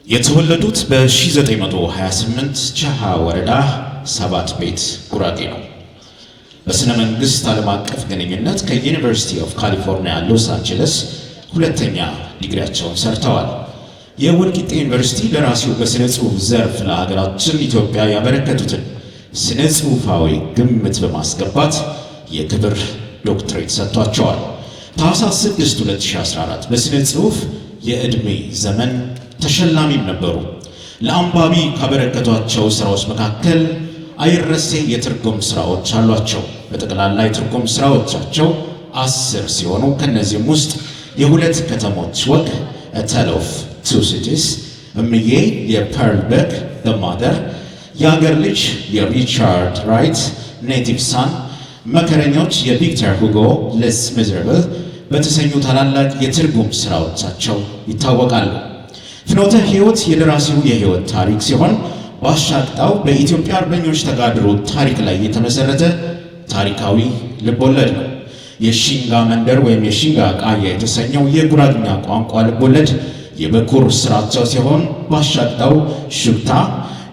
የተወለዱት በ1928 ቸሃ ወረዳ ሰባት ቤት ጉራጌ ነው። በስነ መንግስት ዓለም አቀፍ ግንኙነት ከ University of California ሎስ አንጀለስ ሁለተኛ ዲግሪያቸውን ሰርተዋል። የወልቂጤ ዩኒቨርሲቲ ደራሲው በስነ ጽሑፍ ዘርፍ ለሀገራችን ኢትዮጵያ ያበረከቱትን ስነ ጽሑፋዊ ግምት በማስገባት የክብር ዶክትሬት ሰጥቷቸዋል። ታህሳስ 6 2014 በስነ ጽሑፍ የዕድሜ ዘመን ተሸላሚም ነበሩ። ለአንባቢ ካበረከቷቸው ስራዎች መካከል አይረሴ የትርጉም ስራዎች አሏቸው። በጠቅላላ የትርጉም ስራዎቻቸው 10 ሲሆኑ ከነዚህም ውስጥ የሁለት ከተሞች ወግ A Tale of Two Cities፣ እምዬ የፐርል በክ The Mother፣ የአገር ልጅ የሪቻርድ ራይት Native Son፣ መከረኞች የቪክተር ሁጎ Les Misérables በተሰኙ ታላላቅ የትርጉም ስራዎቻቸው ይታወቃሉ። ፍኖተ ሕይወት የደራሲው የሕይወት ታሪክ ሲሆን ባሻቅጣው በኢትዮጵያ አርበኞች ተጋድሎ ታሪክ ላይ የተመሰረተ ታሪካዊ ልቦለድ ነው። የሺንጋ መንደር ወይም የሺንጋ ቃያ የተሰኘው የጉራግኛ ቋንቋ ልቦለድ የበኩር ስራቸው ሲሆን ባሻቅጣው ሹክታ፣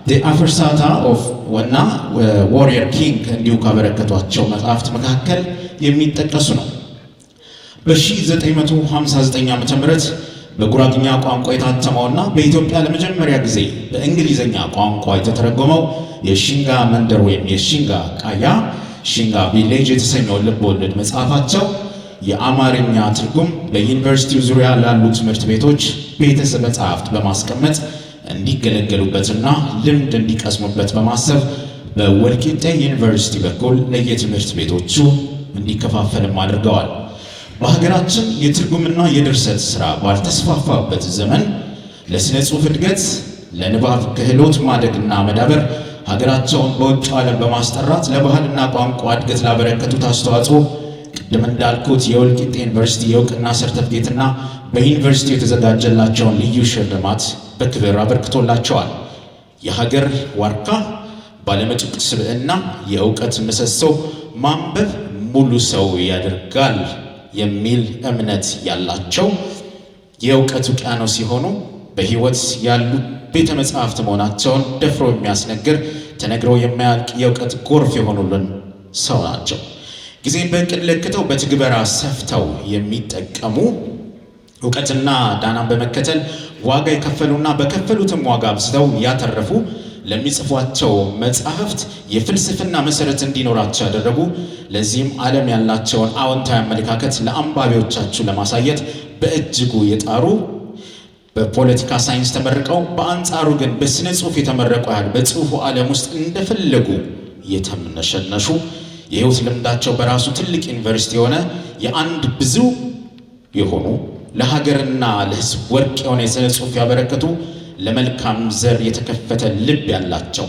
The አፈርሳታ of ወና Warrior King እንዲሁ ካበረከቷቸው መጽሐፍት መካከል የሚጠቀሱ ነው። በ1959 ዓ.ም በጉራግኛ ቋንቋ የታተመውና በኢትዮጵያ ለመጀመሪያ ጊዜ በእንግሊዝኛ ቋንቋ የተተረጎመው የሺንጋ መንደር ወይም የሺንጋ ቃያ Shinga Village የተሰኘው ልብ ወለድ መጽሐፋቸው የአማርኛ ትርጉም በዩኒቨርሲቲው ዙሪያ ላሉ ትምህርት ቤቶች ቤተ መጻሕፍት በማስቀመጥ እንዲገለገሉበትና ልምድ እንዲቀስሙበት በማሰብ በወልቂጤ ዩኒቨርሲቲ በኩል ለየትምህርት ቤቶቹ እንዲከፋፈልም አድርገዋል። በሀገራችን የትርጉምና የድርሰት ስራ ባልተስፋፋበት ዘመን ለስነ ጽሑፍ እድገት፣ ለንባብ ክህሎት ማደግና መዳበር ሀገራቸውን በውጭ ዓለም በማስጠራት ለባህልና ቋንቋ እድገት ላበረከቱት አስተዋጽኦ ቅድም እንዳልኩት የወልቂጤ ዩኒቨርሲቲ የእውቅና ሰርተፍኬትና በዩኒቨርሲቲው የተዘጋጀላቸውን ልዩ ሽልማት በክብር አበርክቶላቸዋል። የሀገር ዋርካ፣ ባለምጡቅ ስብዕና፣ የእውቀት ምሰሶ፣ ማንበብ ሙሉ ሰው ያደርጋል የሚል እምነት ያላቸው የእውቀት ውቅያኖስ ሲሆኑ በሕይወት ያሉ ቤተ መጻሕፍት መሆናቸውን ደፍሮ የሚያስነግር ተነግሮ የማያልቅ የእውቀት ጎርፍ የሆኑልን ሰው ናቸው። ጊዜን በእቅድ ለክተው በትግበራ ሰፍተው የሚጠቀሙ እውቀትና ዳናን በመከተል ዋጋ የከፈሉና በከፈሉትም ዋጋ አብዝተው ያተረፉ ለሚጽፏቸው መጻሕፍት የፍልስፍና መሰረት እንዲኖራቸው ያደረጉ ለዚህም ዓለም ያላቸውን አዎንታዊ አመለካከት ለአንባቢዎቻችሁ ለማሳየት በእጅጉ የጣሩ በፖለቲካ ሳይንስ ተመርቀው በአንጻሩ ግን በስነ ጽሑፍ የተመረቁ ያህል በጽሑፉ ዓለም ውስጥ እንደፈለጉ የተምነሸነሹ የሕይወት ልምዳቸው በራሱ ትልቅ ዩኒቨርሲቲ የሆነ የአንድ ብዙ የሆኑ ለሀገርና ለሕዝብ ወርቅ የሆነ የስነ ጽሑፍ ያበረከቱ ለመልካም ዘር የተከፈተ ልብ ያላቸው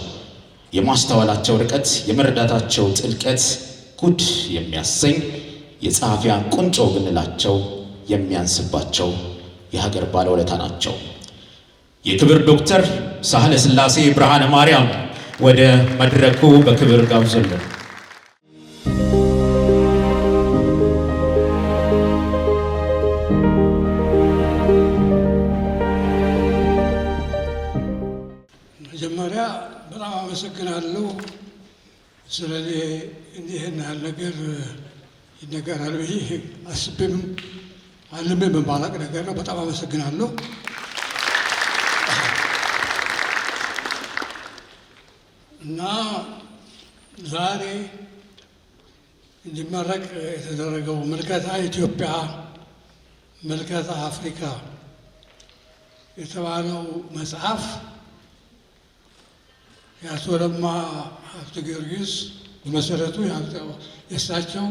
የማስተዋላቸው ርቀት የመረዳታቸው ጥልቀት ጉድ የሚያሰኝ የጸሐፊያን ቁንጮ ብንላቸው የሚያንስባቸው የሀገር ባለውለታ ናቸው። የክብር ዶክተር ሳህለ ሥላሴ ብርሃነ ማርያም ወደ መድረኩ በክብር ጋብዙልን። መጀመሪያ በጣም አመሰግናለሁ። ስለ እኔ እንዲህን ያህል ነገር ይነገራል ብዬ አስቤም አልሜም የማላውቅ ነገር ነው። በጣም አመሰግናለሁ። እና ዛሬ እንዲመረቅ የተደረገው ምልከታ ኢትዮጵያ ምልከታ አፍሪካ የተባለው መጽሐፍ የአቶ ለማ ሀብተ ጊዮርጊስ በመሰረቱ የእሳቸው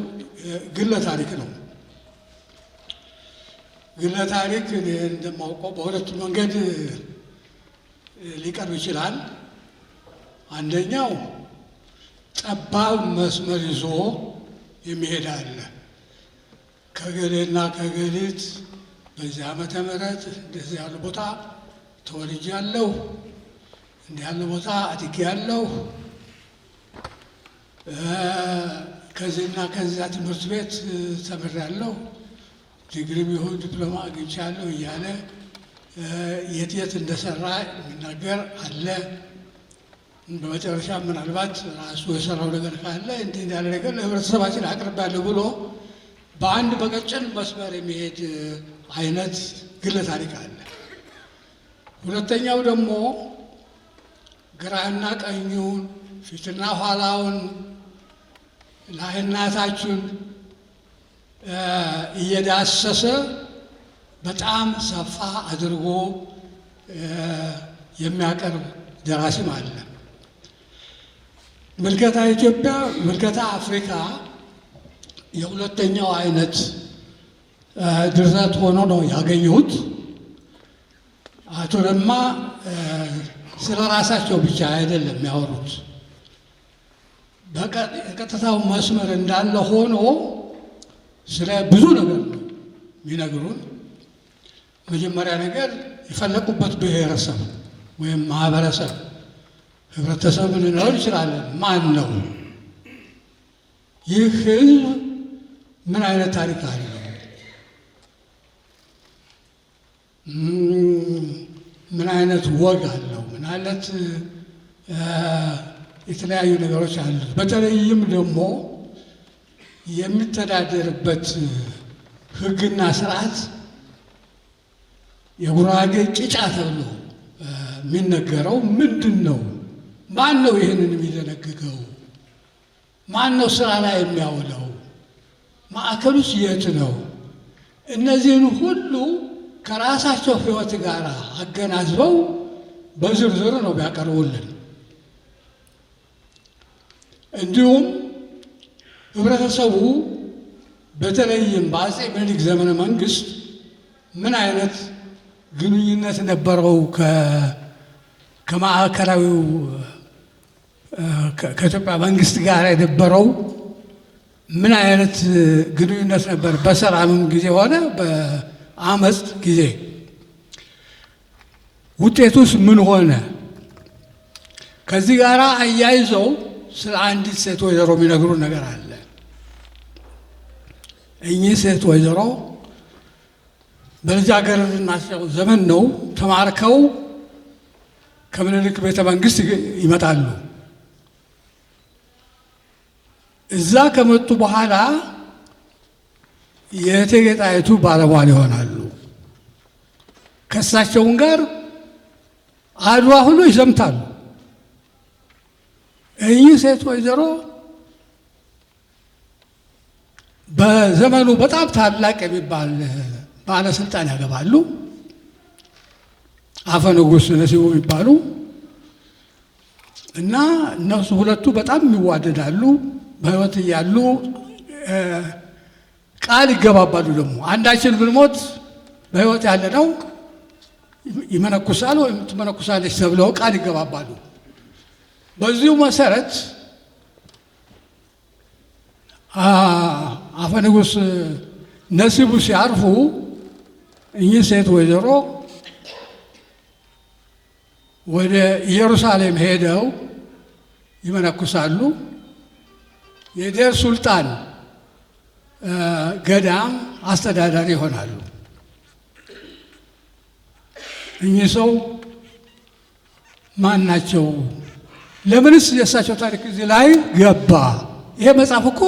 ግለ ታሪክ ነው። ግለ ታሪክ እኔ እንደማውቀው በሁለት መንገድ ሊቀርብ ይችላል። አንደኛው ጠባብ መስመር ይዞ የሚሄድ አለ። ከገሌና ከገሊት በዚህ ዓመተ ምህረት እንደዚህ ያለ ቦታ ተወልጃለሁ፣ እንዲህ ያለ ቦታ አድጌያለሁ፣ ከዚህና ከዚያ ትምህርት ቤት ተምሬያለሁ፣ ዲግሪም ይሁን ዲፕሎማ አግኝቻለሁ እያለ የት የት እንደሰራ የሚናገር አለ። በመጨረሻ ምናልባት ራሱ የሰራው ነገር ካለ እንዲህ ያለ ነገር ለህብረተሰባችን አቅርቤያለሁ ብሎ በአንድ በቀጭን መስመር የሚሄድ አይነት ግለ ታሪክ አለ። ሁለተኛው ደግሞ ግራና ቀኙን፣ ፊትና ኋላውን፣ ላይና ታቹን እየዳሰሰ በጣም ሰፋ አድርጎ የሚያቀርብ ደራሲም አለ። ምልከታ ኢትዮጵያ፣ ምልከታ አፍሪካ የሁለተኛው አይነት ድርሰት ሆኖ ነው ያገኘሁት። አቶ ለማ ስለ ራሳቸው ብቻ አይደለም ያወሩት። በቀጥታው መስመር እንዳለ ሆኖ ስለ ብዙ ነገር ነው የሚነግሩን። መጀመሪያ ነገር የፈለቁበት ብሔረሰብ ወይም ማህበረሰብ፣ ህብረተሰብ ልንለው እንችላለን። ማን ነው ይህ ህዝብ? ምን አይነት ታሪክ አለው? ምን አይነት ወግ አለው? ምን አይነት የተለያዩ ነገሮች አሉት? በተለይም ደግሞ የሚተዳደርበት ህግና ስርዓት የጉራጌ ቂጫ ተብሎ የሚነገረው ምንድን ነው? ማን ነው ይህንን የሚደነግገው? ማን ነው ስራ ላይ የሚያውለው? ማዕከሉስ የት ነው? እነዚህን ሁሉ ከራሳቸው ህይወት ጋር አገናዝበው በዝርዝር ነው ቢያቀርቡልን። እንዲሁም ህብረተሰቡ በተለይም በአፄ ምኒልክ ዘመነ መንግስት ምን አይነት ግንኙነት ነበረው ከማዕከላዊው ከኢትዮጵያ መንግስት ጋር የነበረው ምን አይነት ግንኙነት ነበር? በሰላምም ጊዜ ሆነ በአመፅ ጊዜ ውጤቱስ ምን ሆነ? ከዚህ ጋር አያይዘው ስለ አንዲት ሴት ወይዘሮ የሚነግሩ ነገር አለ። እኚህ ሴት ወይዘሮ በልጃገረድነታቸው ዘመን ነው ተማርከው ከምኒልክ ቤተ መንግስት ይመጣሉ። እዛ ከመጡ በኋላ የእቴጌ ጣይቱ ባለሟል ይሆናሉ። ከእሳቸውን ጋር አድዋ ሁሉ ይዘምታሉ። እኚህ ሴት ወይዘሮ በዘመኑ በጣም ታላቅ የሚባል ባለስልጣን ያገባሉ። አፈ ንጉሥ ነሲቡ የሚባሉ እና እነሱ ሁለቱ በጣም ይዋደዳሉ። በሕይወት እያሉ ቃል ይገባባሉ። ደግሞ አንዳችን ብንሞት በሕይወት ያለነው ይመነኩሳል ወይም ትመነኩሳለች ተብለው ቃል ይገባባሉ። በዚሁ መሰረት አፈ ንጉሥ ነሲቡ ሲያርፉ እኚህ ሴት ወይዘሮ ወደ ኢየሩሳሌም ሄደው ይመነኩሳሉ። የዴር ሱልጣን ገዳም አስተዳዳሪ ይሆናሉ። እኚህ ሰው ማን ናቸው? ለምንስ የእሳቸው ታሪክ እዚህ ላይ ገባ? ይሄ መጽሐፍ እኮ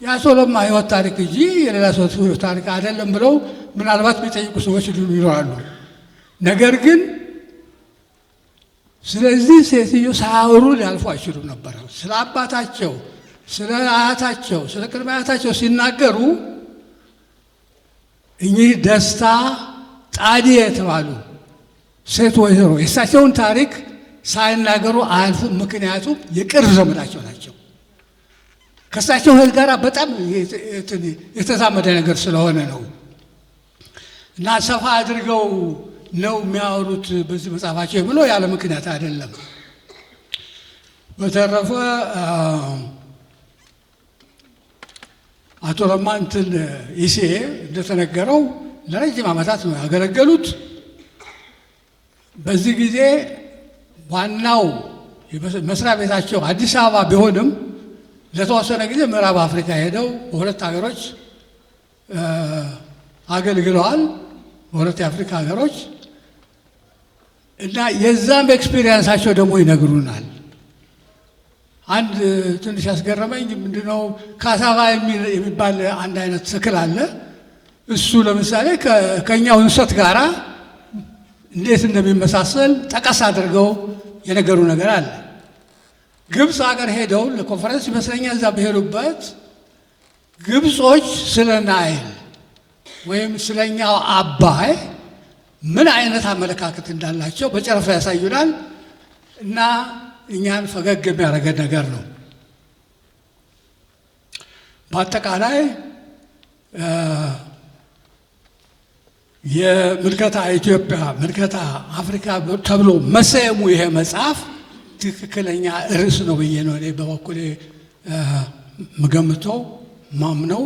የአቶ ለማ ሕይወት ታሪክ እንጂ የሌላ ሰው ሕይወት ታሪክ አይደለም ብለው ምናልባት የሚጠይቁ ሰዎች ይኖራሉ። ነገር ግን ስለዚህ ሴትዮ ሳያወሩ ሊያልፉ አይችሉም ነበር። ስለ አባታቸው፣ ስለ አያታቸው፣ ስለ ቅድመ አያታቸው ሲናገሩ እኚህ ደስታ ጣዲ የተባሉ ሴት ወይዘሮ የእሳቸውን ታሪክ ሳይናገሩ አያልፉም። ምክንያቱም የቅርብ ዘመዳቸው ናቸው። ከእሳቸው ሕይወት ጋር በጣም የተዛመደ ነገር ስለሆነ ነው እና ሰፋ አድርገው ነው የሚያወሩት በዚህ መጽሐፋቸው ብሎ ያለ ምክንያት አይደለም። በተረፈ አቶ ለማ እንትን ኢሲኤ እንደተነገረው ለረጅም ዓመታት ነው ያገለገሉት። በዚህ ጊዜ ዋናው መስሪያ ቤታቸው አዲስ አበባ ቢሆንም ለተወሰነ ጊዜ ምዕራብ አፍሪካ ሄደው በሁለት ሀገሮች አገልግለዋል። በሁለት የአፍሪካ ሀገሮች። እና የዛም experience ኣቸው ደግሞ ይነግሩናል። አንድ ትንሽ ያስገረመኝ ምንድነው፣ ካሳቫ የሚባል አንድ አይነት ተክል አለ። እሱ ለምሳሌ ከኛው እንሰት ጋራ እንዴት እንደሚመሳሰል ጠቀስ አድርገው የነገሩ ነገር አለ። ግብፅ ሀገር ሄደው ለኮንፈረንስ ይመስለኛል፣ እዛ በሄዱበት ግብጾች ስለ ናይል ወይም ስለኛው አባይ ምን አይነት አመለካከት እንዳላቸው በጨረፍታ ያሳዩናል እና እኛን ፈገግ የሚያደርገን ነገር ነው። በአጠቃላይ የምልከታ ኢትዮጵያ፣ ምልከታ አፍሪካ ተብሎ መሰየሙ ይሄ መጽሐፍ ትክክለኛ ርዕስ ነው ብዬ ነው እኔ በበኩሌ ምገምተው ማምነው።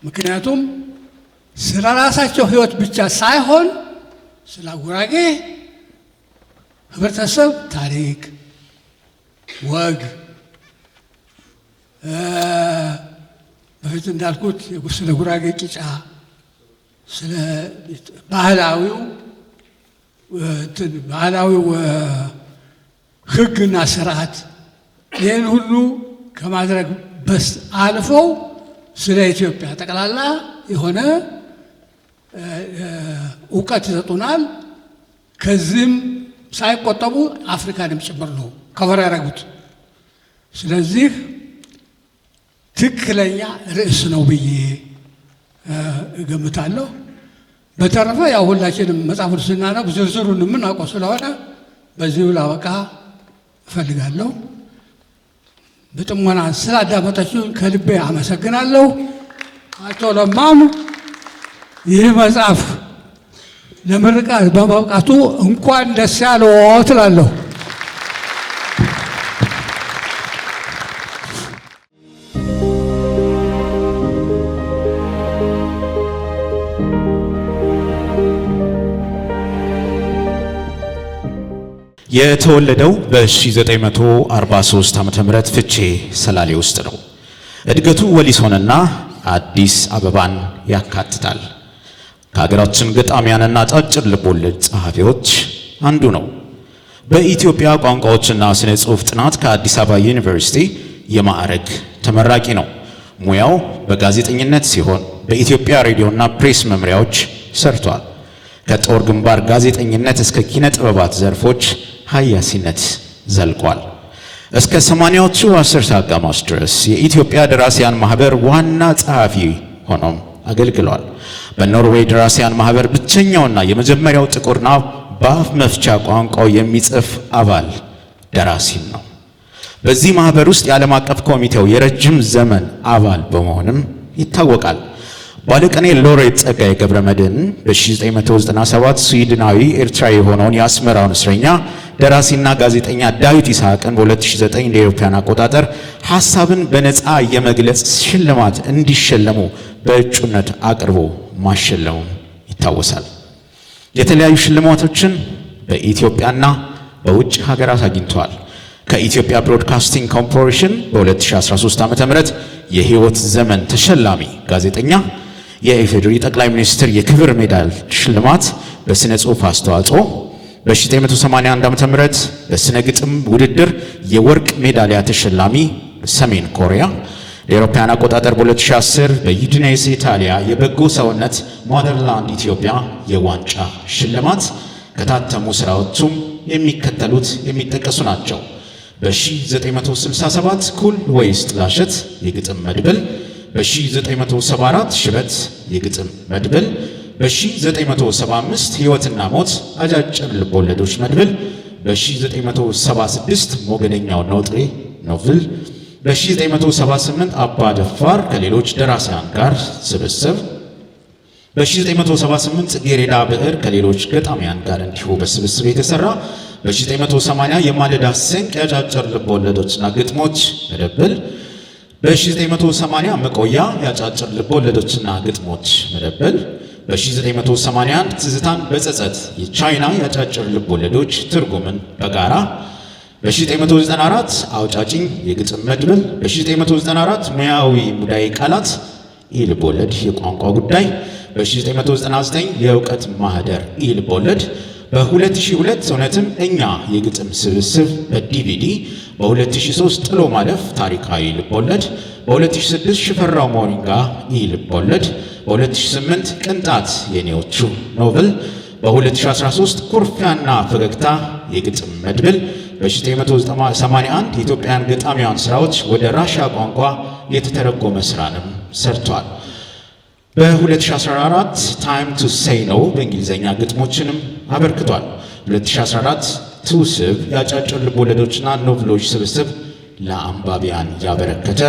ምክንያቱም ስለ ራሳቸው ሕይወት ብቻ ሳይሆን ስለ ጉራጌ ህብረተሰብ ታሪክ፣ ወግ፣ በፊት እንዳልኩት ስለ ጉራጌ ቂጫ፣ ስለ ባህላዊው ሕግና ስርዓት ይህን ሁሉ ከማድረግ በስ አልፈው ስለ ኢትዮጵያ ጠቅላላ የሆነ እውቀት ይሰጡናል። ከዚህም ሳይቆጠቡ አፍሪካንም ጭምር ነው cover ያደረጉት። ስለዚህ ትክክለኛ ርዕስ ነው ብዬ እገምታለሁ። በተረፈ ያው ሁላችንም መጽሐፉን ስናነብ ዝርዝሩን የምናውቀው ስለሆነ በዚሁ ላበቃ እፈልጋለሁ። በጥሞና ስላዳመጣችሁን ከልቤ አመሰግናለሁ። አቶ ለማም ይህ መጽሐፍ ለምርቃት በመብቃቱ እንኳን ደስ ያለዎት እላለሁ። የተወለደው በ1943 ዓ.ም ፍቼ ሰላሌ ውስጥ ነው። እድገቱ ወሊሶንና አዲስ አበባን ያካትታል። ከሀገራችን ገጣሚያንና አጫጭር ልቦለድ ጸሐፊዎች አንዱ ነው። በኢትዮጵያ ቋንቋዎችና ስነ ጽሑፍ ጥናት ከአዲስ አበባ ዩኒቨርሲቲ የማዕረግ ተመራቂ ነው። ሙያው በጋዜጠኝነት ሲሆን በኢትዮጵያ ሬዲዮና ፕሬስ መምሪያዎች ሰርቷል። ከጦር ግንባር ጋዜጠኝነት እስከ ኪነ ጥበባት ዘርፎች ሀያሲነት ዘልቋል። እስከ 80ዎቹ አስርተ አጋማሽ ድረስ የኢትዮጵያ ደራሲያን ማህበር ዋና ጸሐፊ ሆኖም አገልግሏል። በኖርዌይ ደራሲያን ማህበር ብቸኛውና የመጀመሪያው ጥቁርና በአፍ መፍቻ ቋንቋው የሚጽፍ አባል ደራሲም ነው። በዚህ ማህበር ውስጥ የዓለም አቀፍ ኮሚቴው የረጅም ዘመን አባል በመሆንም ይታወቃል። ባለቅኔ ሎሬት ጸጋዬ ገብረመድኅን በ1997 ስዊድናዊ ኤርትራዊ የሆነውን የአስመራውን እስረኛ ደራሲና ጋዜጠኛ ዳዊት ይስሐቅን በ2009 እንደ አውሮፓውያን አቆጣጠር ሐሳብን በነፃ የመግለጽ ሽልማት እንዲሸለሙ በእጩነት አቅርቦ ማሸለሙ ይታወሳል። የተለያዩ ሽልማቶችን በኢትዮጵያና በውጭ ሀገራት አግኝተዋል። ከኢትዮጵያ ብሮድካስቲንግ ኮርፖሬሽን በ2013 ዓ.ም የህይወት ዘመን ተሸላሚ ጋዜጠኛ፣ የኢፌዴሪ ጠቅላይ ሚኒስትር የክብር ሜዳል ሽልማት በስነ ጽሑፍ አስተዋጽኦ፣ በ1981 ዓ.ም በስነ ግጥም ውድድር የወርቅ ሜዳሊያ ተሸላሚ ሰሜን ኮሪያ፣ ለአውሮፓውያን አቆጣጠር በ2010 በዩዲኔስ ኢታሊያ የበጎ ሰውነት Motherland ኢትዮጵያ የዋንጫ ሽልማት። ከታተሙ ስራዎቹም የሚከተሉት የሚጠቀሱ ናቸው። በ1967 ኩል ወይስ ጥላሸት የግጥም መድብል፣ በ1974 ሽበት የግጥም መድብል፣ በ1975 ሕይወትና ሞት አጫጭር ልቦለዶች መድብል፣ በ1976 ሞገደኛው ነውጥሬ novel፣ በ1978 አባ ደፋር ከሌሎች ደራሲያን ጋር ስብስብ፣ በ1978 ጽጌረዳ ብዕር ከሌሎች ገጣሚያን ጋር እንዲሁ በስብስብ የተሰራ፣ በ1980 የማለዳ ስንቅ የአጫጭር ልቦለዶችና ግጥሞች መድብል፣ በ1980 መቆያ የአጫጭር ልቦለዶችና ግጥሞች መድብል፣ በ1981 ትዝታን በጸጸት የቻይና የአጫጭር ልቦለዶች ትርጉምን በጋራ፣ በ1994 አውጫጭኝ የግጥም መድብል፣ በ1994 ሙያዊ ሙዳይ ቃላት ኢ-ልቦለድ የቋንቋ ጉዳይ፣ በ1999 የእውቀት ማህደር ኢ-ልቦለድ፣ በ2002 እውነትም እኛ የግጥም ስብስብ በዲቪዲ፣ በ2003 ጥሎ ማለፍ ታሪካዊ ልቦለድ፣ በ2006 ሽፈራው ሞሪንጋ ኢ ልቦለድ፣ በ2008 ቅንጣት የኔዎቹ novel፣ በ2013 ኩርፊያና ፈገግታ የግጥም መድብል፣ በ1981 የኢትዮጵያን ገጣሚያን ስራዎች ወደ ራሻ ቋንቋ የተተረጎመ ስራንም ሰርቷል። በ2014 Time to Say No በእንግሊዝኛ ግጥሞችንም አበርክቷል። 2014 ትውስብ የአጫጭር ልቦለዶችና novel ኦች ስብስብ ለአንባቢያን ያበረከተ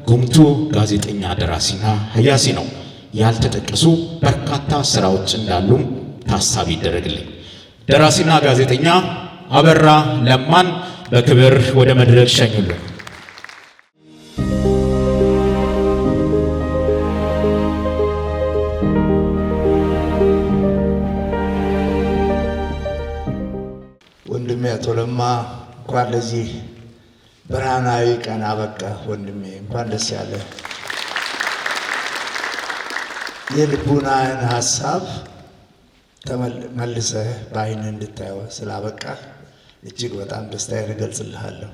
ጉምቱ ጋዜጠኛ፣ ደራሲና ሀያሲ ነው። ያልተጠቀሱ በርካታ ስራዎች እንዳሉም ታሳቢ ይደረግልኝ። ደራሲና ጋዜጠኛ አበራ ለማን በክብር ወደ መድረክ ሸኙልን። ወንድሜ አቶ ለማ፣ እንኳን ለዚህ ብርሃናዊ ቀን አበቃ። ወንድሜ፣ እንኳን ደስ ያለ። የልቡናህን ሀሳብ መልሰህ በዓይን እንድታየው ስላበቃ እጅግ በጣም ደስታዬን እገልጽልሃለሁ።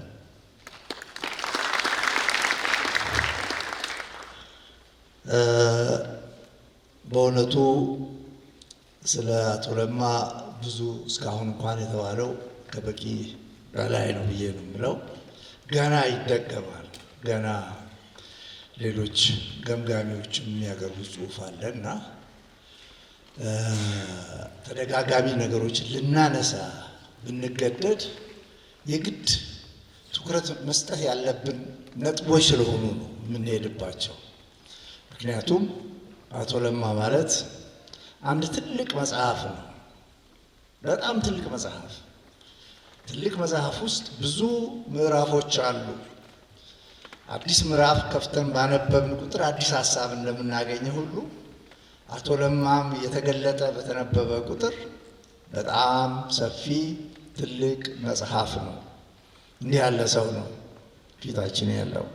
በእውነቱ ስለ አቶ ለማ ብዙ እስካሁን እንኳን የተባለው ከበቂ በላይ ነው ብዬ ነው የምለው። ገና ይደገማል። ገና ሌሎች ገምጋሚዎች የሚያቀርቡት ጽሑፍ አለ እና ተደጋጋሚ ነገሮችን ልናነሳ ብንገደድ የግድ ትኩረት መስጠት ያለብን ነጥቦች ስለሆኑ ነው የምንሄድባቸው። ምክንያቱም አቶ ለማ ማለት አንድ ትልቅ መጽሐፍ ነው። በጣም ትልቅ መጽሐፍ። ትልቅ መጽሐፍ ውስጥ ብዙ ምዕራፎች አሉ። አዲስ ምዕራፍ ከፍተን ባነበብን ቁጥር አዲስ ሀሳብ እንደምናገኝ ሁሉ አቶ ለማም እየተገለጠ በተነበበ ቁጥር በጣም ሰፊ ትልቅ መጽሐፍ ነው። እንዲህ ያለ ሰው ነው ፊታችን ያለው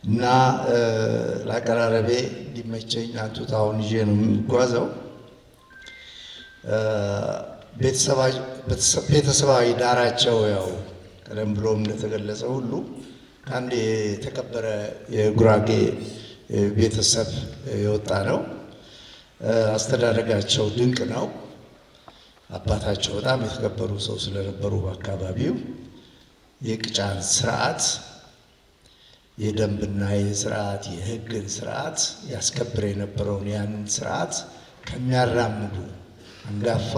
እና ለአቀራረቤ እንዲመቸኝ አንቱታውን ይዤ ነው የምጓዘው። ቤተሰባዊ ዳራቸው ያው ቀደም ብሎም እንደተገለጸ ሁሉ ከአንድ የተከበረ የጉራጌ ቤተሰብ የወጣ ነው። አስተዳደጋቸው ድንቅ ነው። አባታቸው በጣም የተከበሩ ሰው ስለነበሩ በአካባቢው የቅጫን ስርዓት፣ የደንብና የስርዓት የሕግን ስርዓት ያስከብር የነበረውን ያንን ስርዓት ከሚያራምዱ አንጋፋ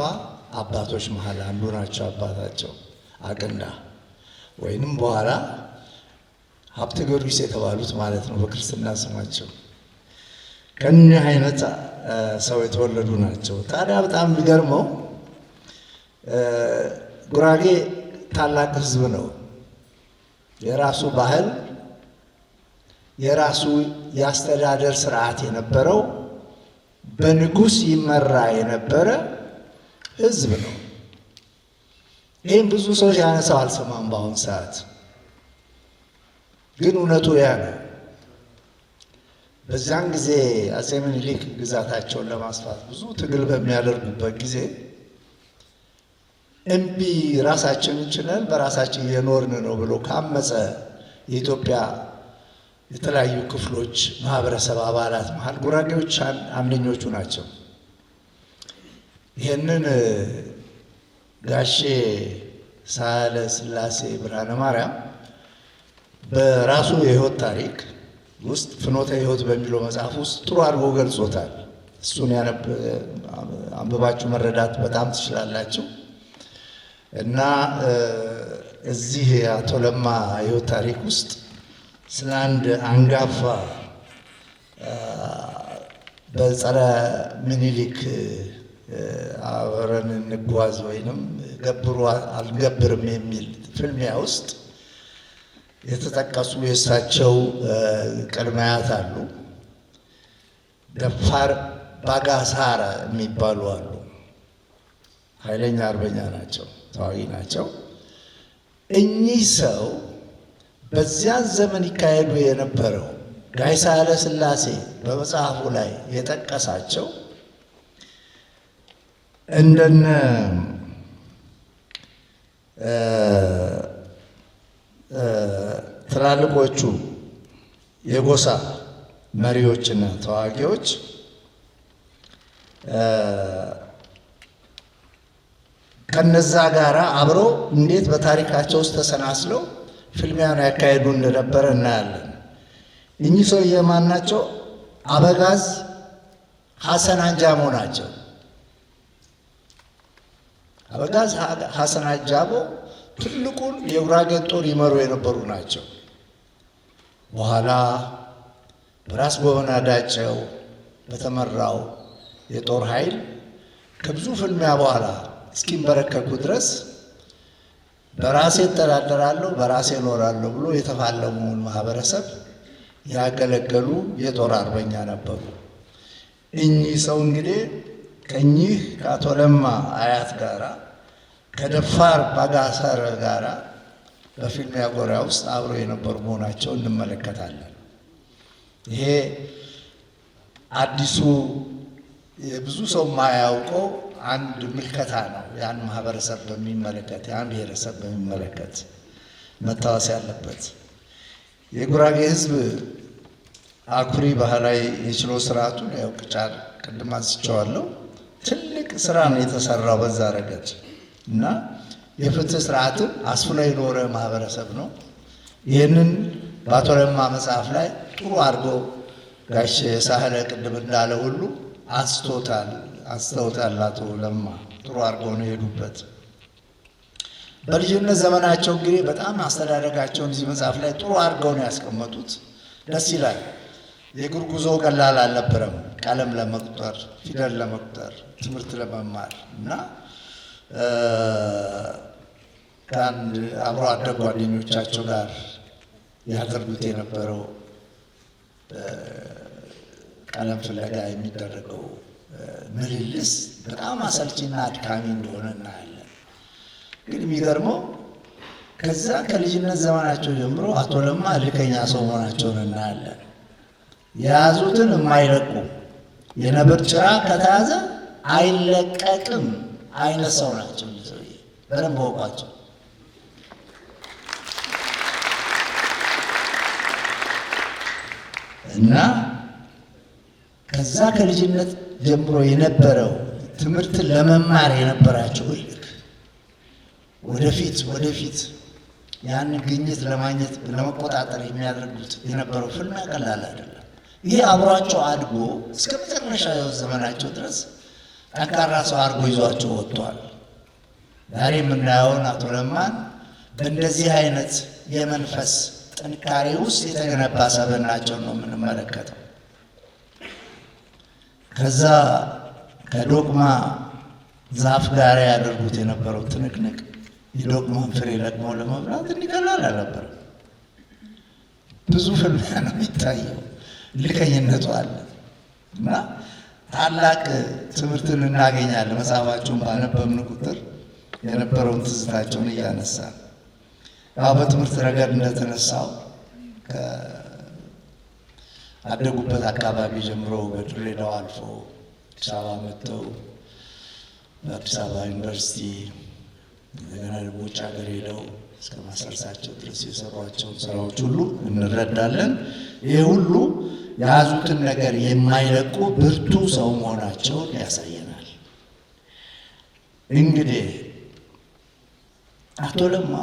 አባቶች መሀል አንዱ ናቸው። አባታቸው አቅንዳ ወይንም በኋላ ሀብተ ጊዮርጊስ የተባሉት ማለት ነው በክርስትና ስማቸው፣ ከእኒህ አይነት ሰው የተወለዱ ናቸው። ታዲያ በጣም የሚገርመው ጉራጌ ታላቅ ሕዝብ ነው። የራሱ ባህል፣ የራሱ የአስተዳደር ስርዓት የነበረው፣ በንጉሥ ይመራ የነበረ ሕዝብ ነው። ይህም ብዙ ሰው ሲያነሳው አልሰማም በአሁን ሰዓት፣ ግን እውነቱ ያ ነው። በዚያን ጊዜ አፄ ምኒልክ ግዛታቸውን ለማስፋት ብዙ ትግል በሚያደርጉበት ጊዜ እምቢ፣ ራሳችንን ችለን በራሳችን እየኖርን ነው ብሎ ካመፀ የኢትዮጵያ የተለያዩ ክፍሎች ማህበረሰብ አባላት መሀል ጉራጌዎች አንደኞቹ ናቸው። ይህንን ጋሼ ሳህለ ሥላሴ ብርሃነ ማርያም በራሱ የህይወት ታሪክ ውስጥ ፍኖተ ሕይወት በሚለው መጽሐፍ ውስጥ ጥሩ አድርጎ ገልጾታል። እሱን አንብባችሁ መረዳት በጣም ትችላላችሁ። እና እዚህ አቶ ለማ የህይወት ታሪክ ውስጥ ስለ አንድ አንጋፋ በጸረ ምኒልክ አብረን እንጓዝ ወይንም ገብሩ አልገብርም የሚል ፍልሚያ ውስጥ የተጠቀሱ የእሳቸው ቅድመ አያት አሉ። ደፋር ባጋሳራ የሚባሉ አሉ። ኃይለኛ አርበኛ ናቸው፣ ተዋጊ ናቸው። እኚህ ሰው በዚያን ዘመን ይካሄዱ የነበረው ጋይ ሳህለ ሥላሴ በመጽሐፉ ላይ የጠቀሳቸው እንደነ ትላልቆቹ የጎሳ መሪዎችና ተዋጊዎች ከነዛ ጋራ አብረው እንዴት በታሪካቸው ውስጥ ተሰናስለው ፍልሚያን ያካሄዱ እንደነበረ እናያለን። እኚህ ሰውዬ ማን ናቸው? አበጋዝ ሐሰን አንጃሞ ናቸው። አበጋዝ ሐሰን አንጃሞ ትልቁን የጉራጌን ጦር ይመሩ የነበሩ ናቸው። በኋላ በራስ ጎበና ዳጨው በተመራው የጦር ኃይል ከብዙ ፍልሚያ በኋላ እስኪንበረከኩ ድረስ በራሴ እተዳደራለሁ፣ በራሴ እኖራለሁ ብሎ የተፋለመውን ማህበረሰብ ያገለገሉ የጦር አርበኛ ነበሩ። እኚህ ሰው እንግዲህ ከእኚህ ከአቶ ለማ አያት ጋራ ከደፋር ባጋሰር ጋራ በፍልሚያ ጎራ ውስጥ አብረው የነበሩ መሆናቸውን እንመለከታለን። ይሄ አዲሱ የብዙ ሰው የማያውቀው አንድ ምልከታ ነው። ያን ማህበረሰብ በሚመለከት፣ ያን ብሔረሰብ በሚመለከት መታወስ ያለበት የጉራጌ ሕዝብ አኩሪ ባህላዊ የችሎት ስርዓቱን ያው ቅጫ ቅድም አንስቼዋለሁ። ትልቅ ስራ ነው የተሰራው በዛ ረገድ እና የፍትህ ስርዓትን አስፍኖ የኖረ ማህበረሰብ ነው። ይህንን በአቶ ለማ መጽሐፍ ላይ ጥሩ አድርጎ ጋሽ ሳህለ ቅድም እንዳለ ሁሉ አንስተውታል። አቶ ለማ ጥሩ አድርገው ነው የሄዱበት። በልጅነት ዘመናቸው እንግዲህ በጣም አስተዳደጋቸውን እዚህ መጽሐፍ ላይ ጥሩ አድርገው ነው ያስቀመጡት። ደስ ይላል። የእግር ጉዞ ቀላል አልነበረም። ቀለም ለመቁጠር፣ ፊደል ለመቁጠር፣ ትምህርት ለመማር እና ከአንድ አብሮ አደግ ጓደኞቻቸው ጋር ያደርጉት የነበረው ቀለም ፍለጋ የሚደረገው ምልልስ በጣም አሰልቺና አድካሚ እንደሆነ እናያለን። ግን የሚገርመው ከዛ ከልጅነት ዘመናቸው ጀምሮ አቶ ለማ እልከኛ ሰው መሆናቸውን እናያለን። የያዙትን የማይለቁ፣ የነብር ጭራ ከተያዘ አይለቀቅም አይነት ሰው ናቸው። ሰውዬ በደንብ ወቋቸው። እና ከዛ ከልጅነት ጀምሮ የነበረው ትምህርትን ለመማር የነበራቸው እልክ ወደፊት ወደፊት ያን ግኝት ለማግኘት ለመቆጣጠር የሚያደርጉት የነበረው ፍልሚያ ቀላል አይደለም። ይሄ አብሯቸው አድጎ እስከ መጨረሻ ዘመናቸው ድረስ ጠንካራ ሰው አድርጎ ይዟቸው ወጥቷል። ዛሬ የምናየውን አቶ ለማን በእንደዚህ አይነት የመንፈስ ጥንካሬ ውስጥ የተገነባ ሰብዕናቸውን ነው የምንመለከተው። ከዛ ከዶቅማ ዛፍ ጋር ያደርጉት የነበረው ትንቅንቅ የዶቅማን ፍሬ ለቅሞ ለመብላት እንዲህ ቀላል አልነበረም። ብዙ ፍልሚያ ነው የሚታየው። ልከኝነቱ አለ እና ታላቅ ትምህርትን እናገኛለን። መጽሐፋቸውን ባነበብን ቁጥር የነበረውን ትዝታቸውን እያነሳ ያው በትምህርት ረገድ እንደተነሳው ከአደጉበት አካባቢ ጀምሮ በድሬዳዋ አልፎ አዲስ አበባ መጥተው በአዲስ አበባ ዩኒቨርሲቲ እንደገና ደግሞ ውጭ ሀገር ሄደው እስከ ማስተርሳቸው ድረስ የሰሯቸውን ስራዎች ሁሉ እንረዳለን። ይህ ሁሉ የያዙትን ነገር የማይለቁ ብርቱ ሰው መሆናቸውን ያሳየናል። እንግዲህ አቶ ለማ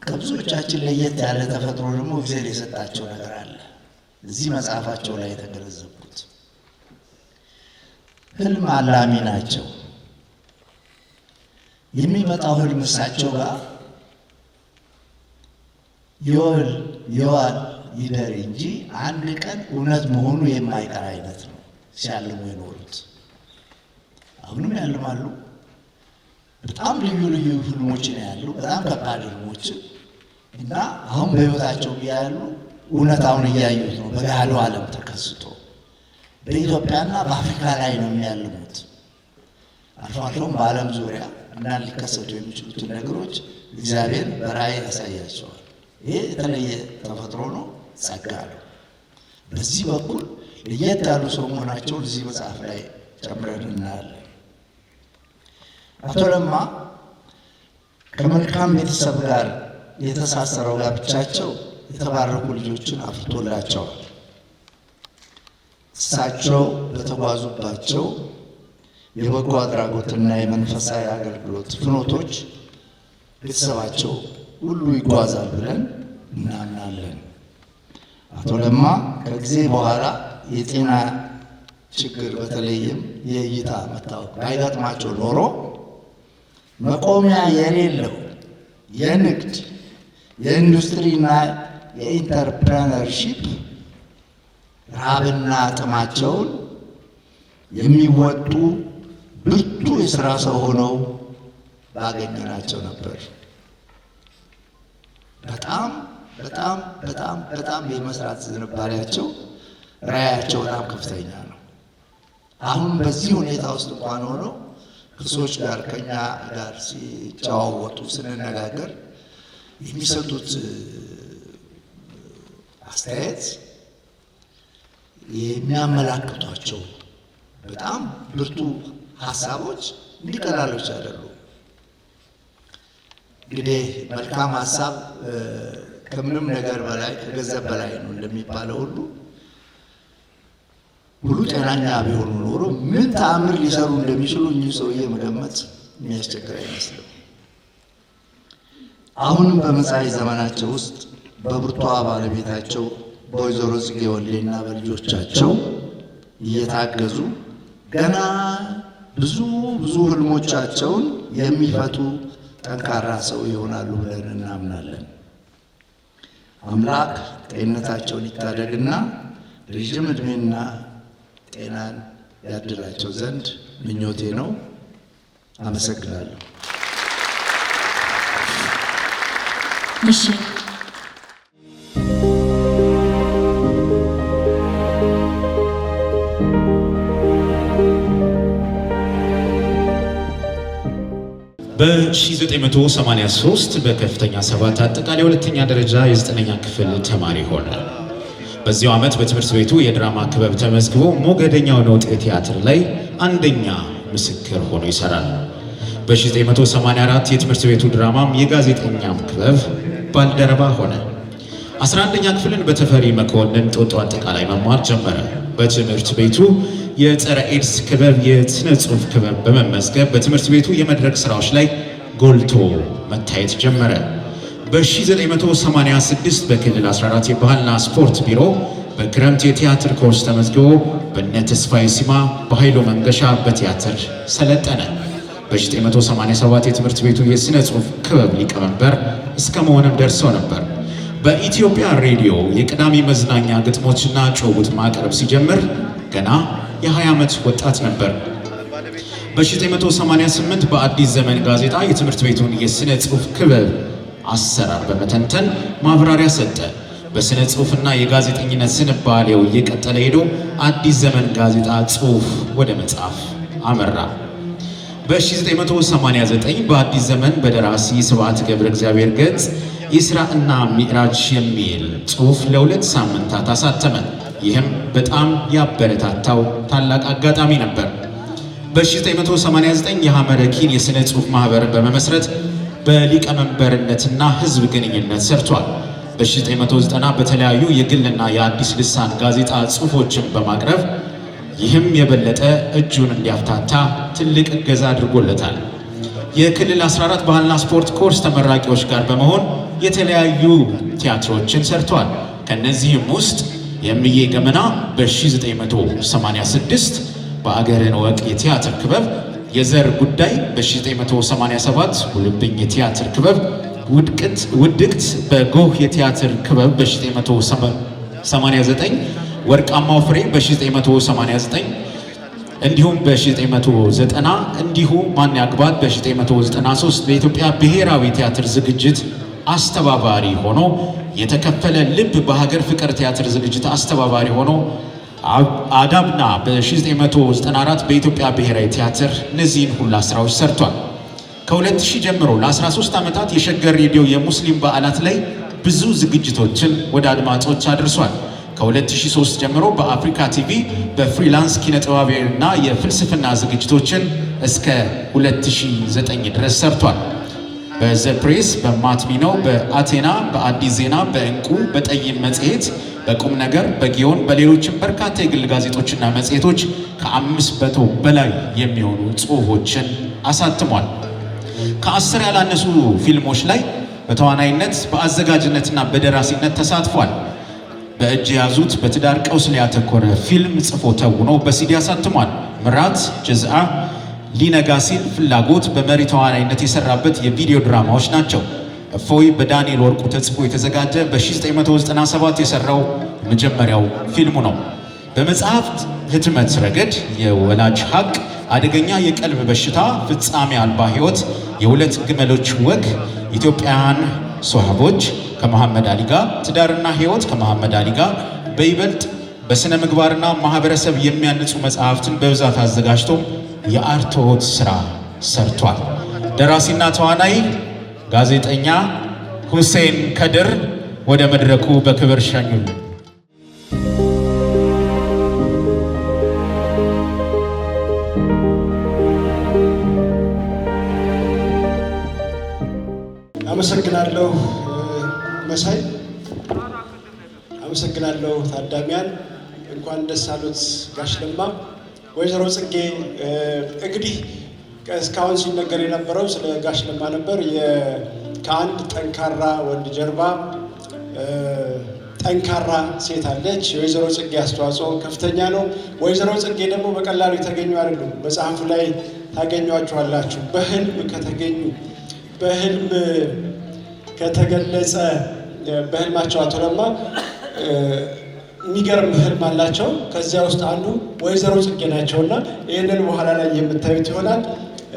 ከብዙዎቻችን ለየት ያለ ተፈጥሮ ደግሞ እግዚአብሔር የሰጣቸው ነገር አለ። እዚህ መጽሐፋቸው ላይ የተገነዘብኩት ህልም አላሚ ናቸው። የሚመጣው ህልም እሳቸው ጋር ይወል ይዋል ይደር እንጂ አንድ ቀን እውነት መሆኑ የማይቀር አይነት ነው ሲያልሙ የኖሩት። አሁንም ያልማሉ። በጣም ልዩ ልዩ ህልሞችን ያሉ፣ በጣም ከባድ ህልሞችን እና አሁን በህይወታቸው ያሉ እውነታውን እያዩት ነው። በገሃዱ ዓለም ተከስቶ በኢትዮጵያና በአፍሪካ ላይ ነው የሚያልሙት። አልፎ አልፎም በዓለም ዙሪያ እና ሊከሰቱ የሚችሉትን ነገሮች እግዚአብሔር በራእይ ያሳያቸዋል። ይሄ የተለየ ተፈጥሮ ነው፣ ጸጋ ነው። በዚህ በኩል ለየት ያሉ ሰው መሆናቸውን እዚህ መጽሐፍ ላይ ጨምረን እናያለን። አቶ ለማ ከመልካም ቤተሰብ ጋር የተሳሰረው ጋብቻቸው የተባረኩ ልጆችን አፍርቶላቸዋል። እሳቸው በተጓዙባቸው የበጎ አድራጎትና የመንፈሳዊ አገልግሎት ፍኖቶች ቤተሰባቸው ሁሉ ይጓዛል ብለን እናምናለን። አቶ ለማ ከጊዜ በኋላ የጤና ችግር በተለይም የእይታ መታወክ ባይገጥማቸው ኖሮ መቆሚያ የሌለው የንግድ፣ የኢንዱስትሪና የ entrepreneurship ረሃብና ጥማቸውን የሚወጡ ብርቱ የሥራ ሰው ሆነው ባገኘናቸው ነበር። በጣም በጣም በጣም በጣም የመስራት ዝንባሌያቸው፣ ራዕያቸው በጣም ከፍተኛ ነው። አሁን በዚህ ሁኔታ ውስጥ እንኳን ሆነው ከሰዎች ጋር፣ ከኛ ጋር ሲጨዋወቱ፣ ስንነጋገር የሚሰጡት አስተያየት፣ የሚያመላክቷቸው በጣም ብርቱ ሀሳቦች እንዲህ ቀላሎች አይደሉም። እንግዲህ መልካም ሀሳብ ከምንም ነገር በላይ፣ ከገንዘብ በላይ ነው እንደሚባለው ሁሉ፣ ሙሉ ጤናኛ ቢሆኑ ኖሮ ምን ተአምር ሊሰሩ እንደሚችሉ እኚህ ሰውዬ መገመት የሚያስቸግር አይመስልም። አሁንም በመጻኢ ዘመናቸው ውስጥ በብርቷ ባለቤታቸው በወይዘሮ ጽጌ ወልዴና በልጆቻቸው እየታገዙ ገና ብዙ ብዙ ህልሞቻቸውን የሚፈቱ ጠንካራ ሰው ይሆናሉ ብለን እናምናለን። አምላክ ጤንነታቸውን ይታደግና ረዥም ዕድሜና ጤናን ያድላቸው ዘንድ ምኞቴ ነው። አመሰግናለሁ። እሺ። በ1983 በከፍተኛ ሰባት አጠቃላይ ሁለተኛ ደረጃ የዘጠነኛ ክፍል ተማሪ ሆነ። በዚያው ዓመት በትምህርት ቤቱ የድራማ ክበብ ተመዝግቦ ሞገደኛው ነውጤ ቲያትር ላይ አንደኛ ምስክር ሆኖ ይሰራል። በ1984 የትምህርት ቤቱ ድራማም የጋዜጠኛም ክበብ ባልደረባ ሆነ። 11ኛ ክፍልን በተፈሪ መኮንን ጦጦ አጠቃላይ መማር ጀመረ። በትምህርት ቤቱ የጸረ ኤድስ ክበብ፣ የስነ ጽሑፍ ክበብ በመመዝገብ በትምህርት ቤቱ የመድረክ ስራዎች ላይ ጎልቶ መታየት ጀመረ። በ1986 በክልል 14 የባህልና ስፖርት ቢሮ በክረምት የቲያትር ኮርስ ተመዝግቦ በነ ተስፋዬ ሲማ፣ በኃይሉ መንገሻ በቲያትር ሰለጠነ። በ1987 የትምህርት ቤቱ የሥነ ጽሑፍ ክበብ ሊቀመንበር እስከ መሆንም ደርሶ ነበር። በኢትዮጵያ ሬዲዮ የቅዳሜ መዝናኛ ግጥሞችና ጭውውት ማቅረብ ሲጀምር ገና የ20 ዓመት ወጣት ነበር። በ1988 በአዲስ ዘመን ጋዜጣ የትምህርት ቤቱን የሥነ ጽሑፍ ክበብ አሰራር በመተንተን ማብራሪያ ሰጠ። በሥነ ጽሑፍና የጋዜጠኝነት ዝንባሌው እየቀጠለ ሄዶ አዲስ ዘመን ጋዜጣ ጽሑፍ ወደ መጻፍ አመራ። በ1989 በአዲስ ዘመን በደራሲ ስብሐት ገብረ እግዚአብሔር ገጽ ኢስራእና ሚዕራጅ የሚል ጽሑፍ ለ2 ሳምንታት አሳተመ። ይህም በጣም ያበረታታው ታላቅ አጋጣሚ ነበር። በ1989 የሐመረ ኪን የሥነ ጽሑፍ ማኅበርን በመመስረት በሊቀመንበርነትና ሕዝብ ግንኙነት ሰርቷል። በ1990 በተለያዩ የግልና የአዲስ ልሳን ጋዜጣ ጽሑፎችን በማቅረብ ይህም የበለጠ እጁን እንዲያፍታታ ትልቅ እገዛ አድርጎለታል። የክልል 14 ባህልና ስፖርት ኮርስ ተመራቂዎች ጋር በመሆን የተለያዩ ቲያትሮችን ሰርቷል። ከነዚህም ውስጥ የእምዬ ገመና በ1986 በአገርን ወቅ የቲያትር ክበብ፣ የዘር ጉዳይ በ1987 ውልብኝ የቲያትር ክበብ፣ ውድቅት በጎህ የቲያትር ክበብ በ1989፣ ወርቃማው ፍሬ በ1989፣ እንዲሁም በ1990 እንዲሁ ማን ያግባት በ1993 በኢትዮጵያ ብሔራዊ ቲያትር ዝግጅት አስተባባሪ ሆኖ፣ የተከፈለ ልብ በሀገር ፍቅር ቲያትር ዝግጅት አስተባባሪ ሆኖ፣ አዳብና በ1994 በኢትዮጵያ ብሔራዊ ቲያትር እነዚህን ሁላ ስራዎች ሰርቷል። ከ2000 ጀምሮ ለ13 ዓመታት የሸገር ሬዲዮ የሙስሊም በዓላት ላይ ብዙ ዝግጅቶችን ወደ አድማጮች አድርሷል። ከ2003 ጀምሮ በአፍሪካ ቲቪ በ freelance ኪነጥበባዊና የፍልስፍና ዝግጅቶችን እስከ 2009 ድረስ ሰርቷል። በዘ ፕሬስ፣ በማትሚኖ፣ በአቴና፣ በአዲስ ዜና፣ በእንቁ፣ በጠይም መጽሔት፣ በቁም ነገር፣ በጊዮን፣ በሌሎችም በርካታ የግል ጋዜጦችና መጽሔቶች ከ500 በላይ የሚሆኑ ጽሑፎችን አሳትሟል። ከ10 ያላነሱ ፊልሞች ላይ በተዋናይነት፣ በአዘጋጅነትና በደራሲነት ተሳትፏል። በእጅ የያዙት በትዳር ቀውስ ላይ ያተኮረ ፊልም ጽፎ ተውኖ በሲዲ አሳትሟል። ምራት፣ ጀዝአ፣ ሊነጋ ሲል፣ ፍላጎት በመሪ ተዋናይነት የሰራበት የቪዲዮ ድራማዎች ናቸው። እፎይ በዳንኤል ወርቁ ተጽፎ የተዘጋጀ በ1997 የሰራው የመጀመሪያው ፊልሙ ነው። በመጽሐፍት ህትመት ረገድ የወላጅ ሀቅ፣ አደገኛ የቀልብ በሽታ፣ ፍጻሜ አልባ ህይወት፣ የሁለት ግመሎች ወግ፣ ኢትዮጵያውያን ሶሃቦች ከመሐመድ አሊ ጋር፣ ትዳርና ህይወት ከመሐመድ አሊ ጋር፣ በይበልጥ በስነ ምግባርና ማህበረሰብ የሚያንጹ መጽሐፍትን በብዛት አዘጋጅቶ የአርትዖት ስራ ሰርቷል። ደራሲና ተዋናይ ጋዜጠኛ ሁሴን ከድር ወደ መድረኩ በክብር ሸኙልን። አመሰግናለሁ መሳይ፣ አመሰግናለሁ ታዳሚያን። እንኳን ደስ አሉት ጋሽ ለማ፣ ወይዘሮ ጽጌ። እንግዲህ እስካሁን ሲነገር የነበረው ስለ ጋሽ ለማ ነበር። ከአንድ ጠንካራ ወንድ ጀርባ ጠንካራ ሴት አለች። የወይዘሮ ጽጌ አስተዋጽኦ ከፍተኛ ነው። ወይዘሮ ጽጌ ደግሞ በቀላሉ የተገኙ አይደሉም። መጽሐፉ ላይ ታገኟቸዋላችሁ። በህልም ከተገኙ፣ በህልም ከተገለጸ፣ በህልማቸው አቶ ለማ የሚገርም ህልም አላቸው። ከዚያ ውስጥ አንዱ ወይዘሮ ጽጌ ናቸውና ይህንን በኋላ ላይ የምታዩት ይሆናል።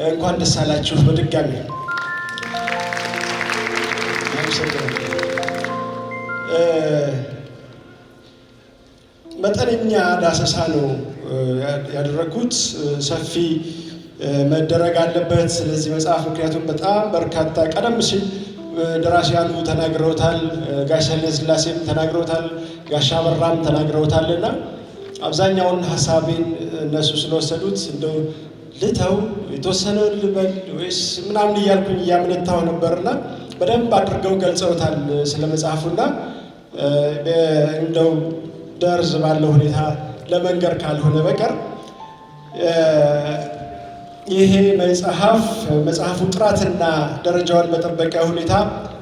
እንኳን ደስ አላችሁ በድጋሚ። መጠነኛ ዳሰሳ ነው ያደረግኩት። ሰፊ መደረግ አለበት ስለዚህ መጽሐፍ፣ ምክንያቱም በጣም በርካታ ቀደም ሲል ደራሲያኑ ተናግረውታል፣ ጋሽ ኃይለሥላሴም ተናግረውታል፣ ጋሽ አበራም ተናግረውታል እና አብዛኛውን ሀሳቤን እነሱ ስለወሰዱት እንደው ልተው፣ የተወሰነውን ልበል ወይስ ምናምን እያልኩኝ እያመነታሁ ነበርና በደንብ አድርገው ገልጸውታል ስለ መጽሐፉና እንደው ደርዝ ባለው ሁኔታ ለመንገር ካልሆነ በቀር ይሄ መጽሐፍ መጽሐፉ ጥራትና ደረጃውን በጠበቀ ሁኔታ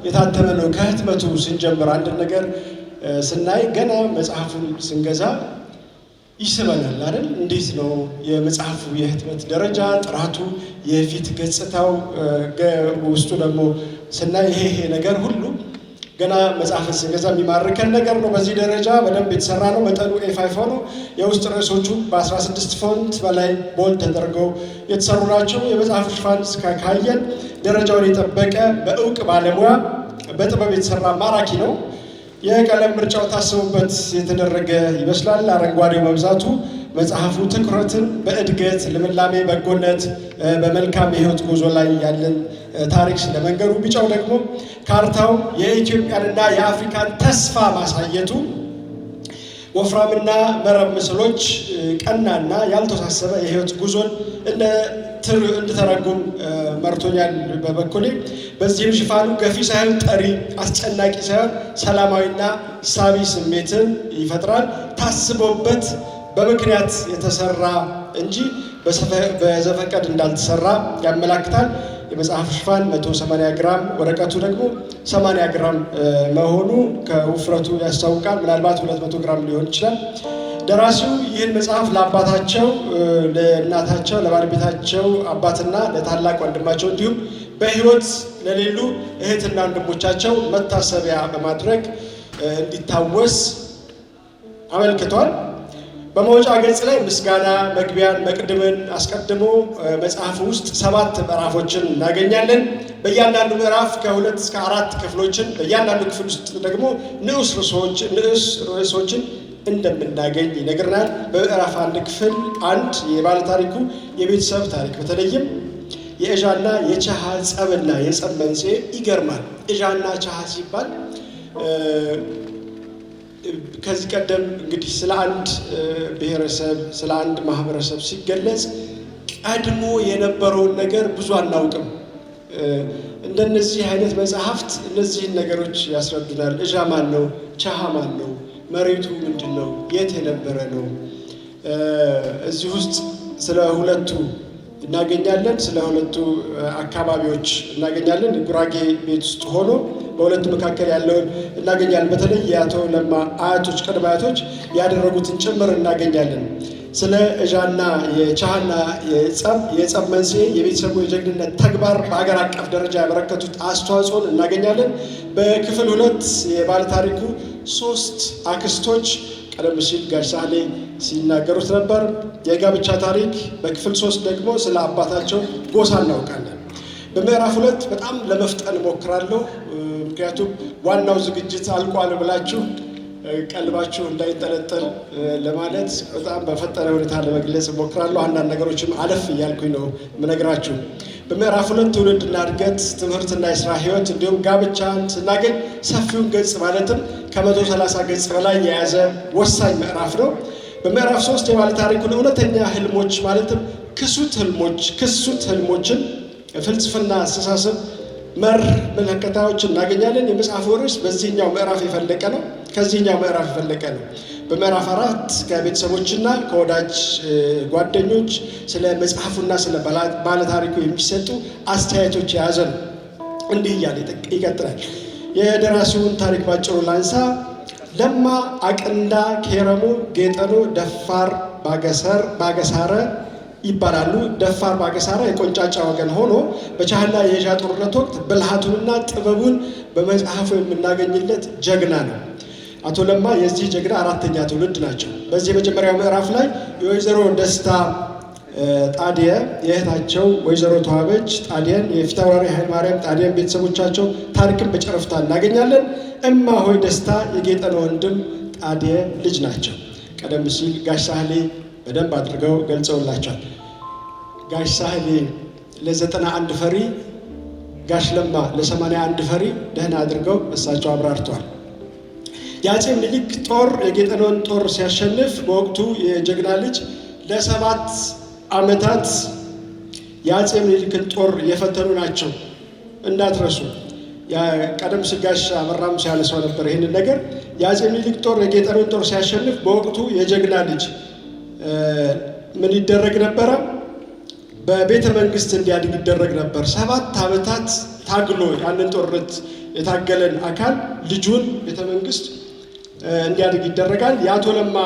የታተመ ነው። ከህትመቱ ስንጀምር አንድ ነገር ስናይ ገና መጽሐፉን ስንገዛ ይስበናል አይደል? እንዴት ነው የመጽሐፉ የህትመት ደረጃ፣ ጥራቱ፣ የፊት ገጽታው፣ ውስጡ ደግሞ ስናይ ይሄ ነገር ሁሉ ገና መጽሐፍን ስንገዛ የሚማርከን ነገር ነው። በዚህ ደረጃ በደንብ የተሰራ ነው። መጠኑ A5 ሆኖ የውስጥ ርዕሶቹ በ16 font በላይ bold ተደርገው የተሰሩ ናቸው። የመጽሐፉ ሽፋን ካየን ደረጃውን የጠበቀ፣ በእውቅ ባለሙያ በጥበብ የተሰራ ማራኪ ነው። የቀለም ምርጫው ታስቦበት የተደረገ ይመስላል። አረንጓዴው መብዛቱ መጽሐፉ ትኩረትን በእድገት፣ ልምላሜ፣ በጎነት፣ በመልካም የህይወት ጉዞ ላይ ያለን ታሪክ ስለመንገሩ፣ ቢጫው ደግሞ ካርታው የኢትዮጵያንና የአፍሪካን ተስፋ ማሳየቱ፣ ወፍራምና መረብ ምስሎች ቀናና ያልተወሳሰበ የህይወት ጉዞን እንድተረጉም መርቶኛል በበኩሌ። በዚህም ሽፋኑ ገፊ ሳይሆን ጠሪ፣ አስጨናቂ ሳይሆን ሰላማዊና ሳቢ ስሜትን ይፈጥራል። ታስቦበት በምክንያት የተሰራ እንጂ በዘፈቀድ እንዳልተሰራ ያመላክታል። የመጽሐፍ ሽፋን 180 ግራም፣ ወረቀቱ ደግሞ 80 ግራም መሆኑ ከውፍረቱ ያስታውቃል። ምናልባት 200 ግራም ሊሆን ይችላል። ደራሲው ይህን መጽሐፍ ለአባታቸው፣ ለእናታቸው፣ ለባለቤታቸው አባትና ለታላቅ ወንድማቸው እንዲሁም በሕይወት ለሌሉ እህትና ወንድሞቻቸው መታሰቢያ በማድረግ እንዲታወስ አመልክቷል። በመውጫ ገጽ ላይ ምስጋና፣ መግቢያን፣ መቅድምን አስቀድሞ መጽሐፉ ውስጥ 7 ምዕራፎችን እናገኛለን። በእያንዳንዱ ምዕራፍ ከ2 እስከ 4 ክፍሎችን፣ በእያንዳንዱ ክፍል ውስጥ ደግሞ ንዑስ ርዕሶችን እንደምናገኝ ይነግረናል። በምዕራፍ 1 ክፍል 1 የባለ ታሪኩ የቤተሰብ ታሪክ፣ በተለይም የእዣና የቸሃ ጸብና የጸብ መንስኤ ይገርማል። እዣና ቸሃ ሲባል ከዚህ ቀደም እንግዲህ ስለ አንድ ብሔረሰብ፣ ስለ አንድ ማህበረሰብ ሲገለጽ ቀድሞ የነበረውን ነገር ብዙ አናውቅም። እንደነዚህ አይነት መጽሐፍት እነዚህን ነገሮች ያስረዱናል። እዣ ማን ነው? ቻሃ ማን ነው? መሬቱ ምንድን ነው? የት የነበረ ነው? እዚህ ውስጥ ስለ ሁለቱ እናገኛለን። ስለ ሁለቱ አካባቢዎች እናገኛለን። ጉራጌ ቤት ውስጥ ሆኖ በሁለቱ መካከል ያለውን እናገኛለን። በተለይ የአቶ ለማ አያቶች፣ ቅድመ አያቶች ያደረጉትን ጭምር እናገኛለን። ስለ እዣና የቻሃና የጸብ መንስኤ፣ የቤተሰቡ የጀግንነት ተግባር፣ በሀገር አቀፍ ደረጃ ያበረከቱት አስተዋጽኦን እናገኛለን። በክፍል 2 የባለታሪኩ 3 አክስቶች ቀደም ሲል ጋሽ ሳህሌ ሲናገሩት ነበር። የጋብቻ ታሪክ። በክፍል 3 ደግሞ ስለ አባታቸው ጎሳ እናውቃለን። በምዕራፍ 2 በጣም ለመፍጠን እሞክራለሁ፣ ምክንያቱም ዋናው ዝግጅት አልቋል ብላችሁ ቀልባችሁ እንዳይጠለጠል ለማለት በጣም በፈጠነ ሁኔታ ለመግለጽ እሞክራለሁ። አንዳንድ ነገሮችም አለፍ እያልኩኝ ነው የምነግራችሁ። በምዕራፍ 2 ትውልድና እድገት፣ ትምህርትና የስራ ህይወት እንዲሁም ጋብቻን ስናገኝ ሰፊውን ገጽ ማለትም ከ130 ገጽ በላይ የያዘ ወሳኝ ምዕራፍ ነው። በምዕራፍ 3 የባለታሪኩን እውነተኛ ህልሞች ማለትም ክሱት ህልሞችን፣ ፍልስፍና፣ አስተሳሰብ መር ምልከታዎችን እናገኛለን። የመጽሐፉ ርዕስ በዚህኛው ምዕራፍ የፈለቀ ነው። ከዚህኛው ምዕራፍ የፈለቀ ነው። በምዕራፍ 4 ከቤተሰቦችና ከወዳጅ ጓደኞች ስለ መጽሐፉና ስለ ባለታሪኩ የሚሰጡ አስተያየቶች የያዘ ነው። እንዲህ እያለ ይቀጥላል። የደራሲውን ታሪክ ባጭሩ ላንሳ። ለማ አቅንዳ ኬረሞ ጌጠኖ ደፋር ባገሳረ ይባላሉ። ደፋር ባገሳረ የቆንጫጫ ወገን ሆኖ በቻህና የእዣ ጦርነት ወቅት ብልሃቱንና ጥበቡን በመጽሐፉ የምናገኝለት ጀግና ነው። አቶ ለማ የዚህ ጀግና 4ኛ ትውልድ ናቸው። በዚህ የመጀመሪያው ምዕራፍ ላይ የወይዘሮ ደስታ ጣዲየ የእህታቸው ወይዘሮ ተዋበች ጣዲየን፣ የፊታውራሪ ኃይለማርያም ጣዲየን ቤተሰቦቻቸው ታሪክን በጨረፍታ እናገኛለን። እማ ሆይ ደስታ የጌጠነ ወንድም ጣዲየ ልጅ ናቸው። ቀደም ሲል ጋሽ ሳህሌ በደንብ አድርገው ገልጸውላቸዋል። ጋሽ ሳህሌ ለ91 ፈሪ፣ ጋሽ ለማ ለ81 ፈሪ ደህና አድርገው እሳቸው አብራርተዋል። የአፄ ምኒልክ ጦር የጌጠነውን ጦር ሲያሸንፍ በወቅቱ የጀግና ልጅ ለ7 ዓመታት የአፄ ምኒልክን ጦር የፈተኑ ናቸው። እንዳትረሱ። ቀደም ሲል ጋሽ አበራም ሲያነሳው ነበር ይህንን ነገር። የአፄ ምኒልክ ጦር የጌጠነውን ጦር ሲያሸንፍ በወቅቱ የጀግና ልጅ ምን ይደረግ ነበረ? በቤተ መንግስት እንዲያድግ ይደረግ ነበር። 7 ዓመታት ታግሎ ያንን ጦርነት የታገለን አካል ልጁን ቤተ መንግስት እንዲያድግ ይደረጋል። የአቶ ለማ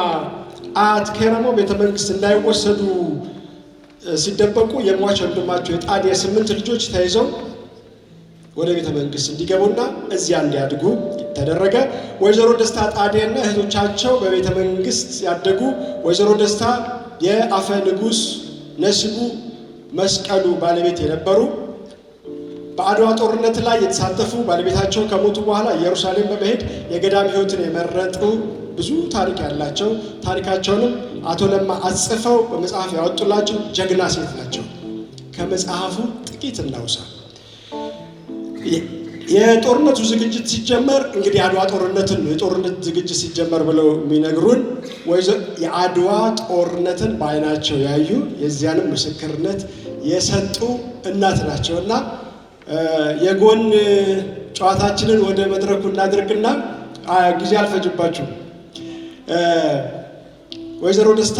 አያት ኬረሞ ቤተ መንግስት እንዳይወሰዱ ሲደበቁ የሟች ወንድማቸው የጣዲያ 8 ልጆች ተይዘው ወደ ቤተ መንግስት እንዲገቡና እዚያ እንዲያድጉ ተደረገ። ወይዘሮ ደስታ ጣዲያና እህቶቻቸው በቤተ መንግስት ያደጉ፣ ወይዘሮ ደስታ የአፈ ንጉስ ነሲቡ መስቀሉ ባለቤት የነበሩ፣ በአድዋ ጦርነት ላይ የተሳተፉ፣ ባለቤታቸው ከሞቱ በኋላ ኢየሩሳሌም በመሄድ የገዳም ህይወትን የመረጡ ብዙ ታሪክ ያላቸው፣ ታሪካቸውንም አቶ ለማ አጽፈው በመጽሐፍ ያወጡላቸው ጀግና ሴት ናቸው። ከመጽሐፉ ጥቂት እናውሳ። የጦርነቱ ዝግጅት ሲጀመር እንግዲህ አድዋ ጦርነትን ነው የጦርነት ዝግጅት ሲጀመር ብለው የሚነግሩን የአድዋ ጦርነትን በአይናቸው ያዩ የዚያንም ምስክርነት የሰጡ እናት ናቸውና የጎን ጨዋታችንን ወደ መድረኩ እናድርግና ጊዜ አልፈጅባችሁም። ወይዘሮ ደስታ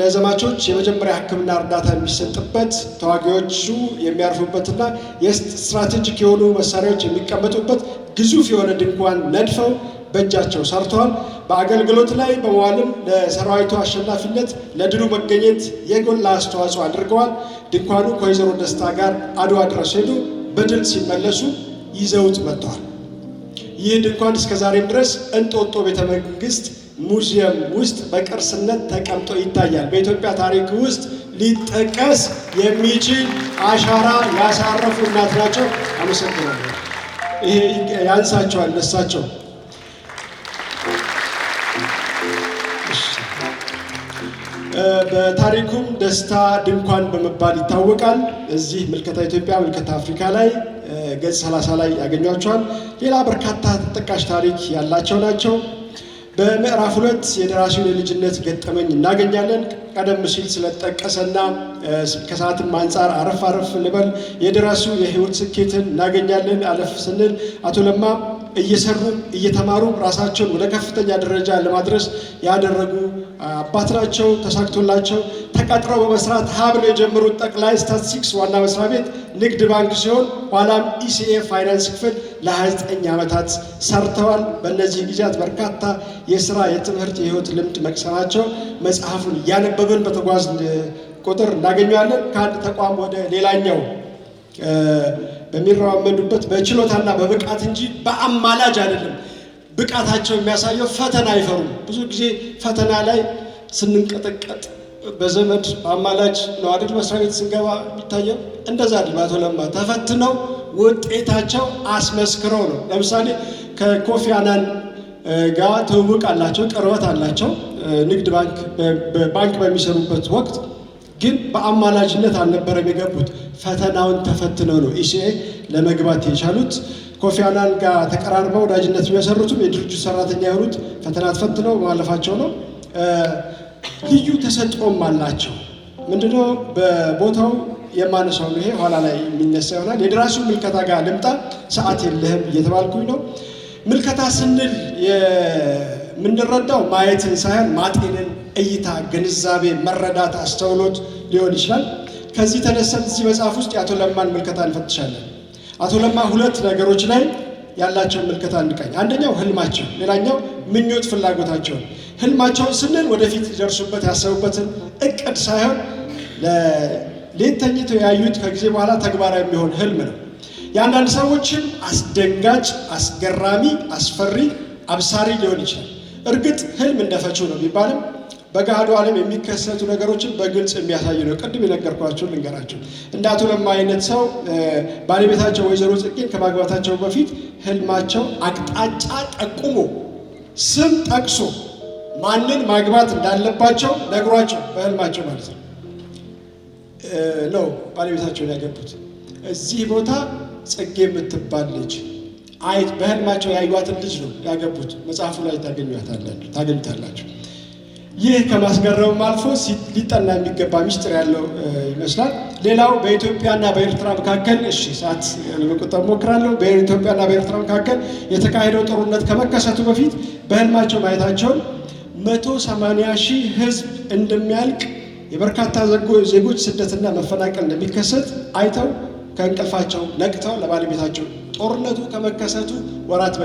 ለዘማቾች የመጀመሪያ ሕክምና እርዳታ የሚሰጥበት፣ ተዋጊዎቹ የሚያርፉበትና የስትራቴጂክ የሆኑ መሳሪያዎች የሚቀመጡበት ግዙፍ የሆነ ድንኳን ነድፈው በእጃቸው ሰርተዋል። በአገልግሎት ላይ በመዋልም ለሰራዊቱ አሸናፊነት ለድሉ መገኘት የጎላ አስተዋጽኦ አድርገዋል። ድንኳኑ ከወይዘሮ ደስታ ጋር አድዋ ድረስ ሄዱ። በድል ሲመለሱ ይዘውት መጥተዋል። ይህ ድንኳን እስከ ዛሬም ድረስ እንጦጦ ቤተ መንግስት ሙዚየም ውስጥ በቅርስነት ተቀምጦ ይታያል። በኢትዮጵያ ታሪክ ውስጥ ሊጠቀስ የሚችል አሻራ ያሳረፉ እናት ናቸው። አመሰግናለሁ። ይሄ ያንሳቸዋል ለሳቸው። በታሪኩም ደስታ ድንኳን በመባል ይታወቃል። እዚህ ምልከታ ኢትዮጵያ፣ ምልከታ አፍሪካ ላይ ገጽ 30 ላይ ያገኟቸዋል። ሌላ በርካታ ተጠቃሽ ታሪክ ያላቸው ናቸው። በምዕራፍ 2 የደራሲውን የልጅነት ገጠመኝ እናገኛለን። ቀደም ሲል ስለጠቀሰና ከሰዓትም አንጻር አረፍ አረፍ ልበል። የደራሲው የሕይወት ስኬትን እናገኛለን። አለፍ ስንል አቶ ለማ እየሰሩ እየተማሩ ራሳቸውን ወደ ከፍተኛ ደረጃ ለማድረስ ያደረጉ አባት ናቸው። ተሳክቶላቸው ተቀጥረው በመስራት ሀ ብለው የጀመሩት ጠቅላይ ስታቲስቲክስ ዋና መስሪያ ቤት ንግድ ባንክ ሲሆን ኋላም ኢሲኤ ፋይናንስ ክፍል ለ29 ዓመታት ሰርተዋል። በእነዚህ ጊዜያት በርካታ የስራ፣ የትምህርት፣ የህይወት ልምድ መቅሰማቸው መጽሐፉን እያነበብን በተጓዝን ቁጥር እናገኘዋለን። ከአንድ ተቋም ወደ ሌላኛው በሚረማመዱበት በችሎታና በብቃት እንጂ በአማላጅ አይደለም። ብቃታቸው የሚያሳየው ፈተና አይፈሩም። ብዙ ጊዜ ፈተና ላይ ስንንቀጠቀጥ በዘመድ በአማላጅ ነው አይደል መስሪያ ቤት ስንገባ የሚታየው። እንደዛ አይደል። አቶ ለማ ተፈትነው ውጤታቸው አስመስክረው ነው። ለምሳሌ ከኮፊ አናን ጋር ትውውቅ አላቸው፣ ቅርበት አላቸው። ንግድ ባንክ በሚሰሩበት ወቅት ግን በአማላጅነት አልነበረም የገቡት። ፈተናውን ተፈትነው ነው ኢሲኤ ለመግባት የቻሉት። ኮፊ አናን ጋር ተቀራርበው ወዳጅነት የሚመሰርቱም የድርጅቱ ሰራተኛ የሆኑት ፈተና ተፈትነው በማለፋቸው ነው። ልዩ ተሰጥኦም አላቸው። ምንድነው በቦታው የማነሳው ነው። ይሄ ኋላ ላይ የሚነሳ ይሆናል። የደራሲው ምልከታ ጋር ልምጣ፣ ሰዓት የለህም እየተባልኩኝ ነው። ምልከታ ስንል የምንረዳው ማየትን ሳይሆን ማጤንን፣ እይታ፣ ግንዛቤ፣ መረዳት፣ አስተውሎት ሊሆን ይችላል። ከዚህ ተነስተን እዚህ መጽሐፍ ውስጥ የአቶ ለማን ምልከታ እንፈትሻለን። አቶ ለማ ሁለት ነገሮች ላይ ያላቸውን ምልከታ እንቃኝ። አንደኛው ህልማቸው፣ ሌላኛው ምኞት ፍላጎታቸውን። ህልማቸውን ስንል ወደፊት ሊደርሱበት ያሰቡበትን እቅድ ሳይሆን ሌት ተኝተው ያዩት ከጊዜ በኋላ ተግባራዊ የሚሆን ህልም ነው። የአንዳንድ ሰዎችም አስደንጋጭ፣ አስገራሚ፣ አስፈሪ፣ አብሳሪ ሊሆን ይችላል። እርግጥ ህልም እንደፈቺው ነው ቢባልም በገሃዱ ዓለም የሚከሰቱ ነገሮችን በግልጽ የሚያሳይ ነው። ቅድም የነገርኳችሁን ልንገራችሁ። እንደ አቶ ለማ አይነት ሰው ባለቤታቸው ወይዘሮ ጽጌን ከማግባታቸው በፊት ህልማቸው አቅጣጫ ጠቁሞ ስም ጠቅሶ ማንን ማግባት እንዳለባቸው ነግሯቸው በህልማቸው ማለት ነው ነው ባለቤታቸውን ያገቡት። እዚህ ቦታ ጽጌ የምትባል ልጅ አይት በህልማቸው ያዩዋትን ልጅ ነው ያገቡት። መጽሐፉ ላይ ታገኙታላችሁ። ይህ ከማስገረምም አልፎ ሊጠና የሚገባ ሚስጥር ያለው ይመስላል። ሌላው በኢትዮጵያና በኤርትራ መካከል፣ እሺ ሰዓት ለመቆጠብ እሞክራለሁ። በኢትዮጵያና በኤርትራ መካከል የተካሄደው ጦርነት ከመከሰቱ በፊት በህልማቸው ማየታቸውን 180 ሺህ ህዝብ እንደሚያልቅ፣ የበርካታ ዜጎች ስደትና መፈናቀል እንደሚከሰት አይተው ከእንቅልፋቸው ነቅተው ለባለቤታቸው ጦርነቱ ከመከሰቱ ወራት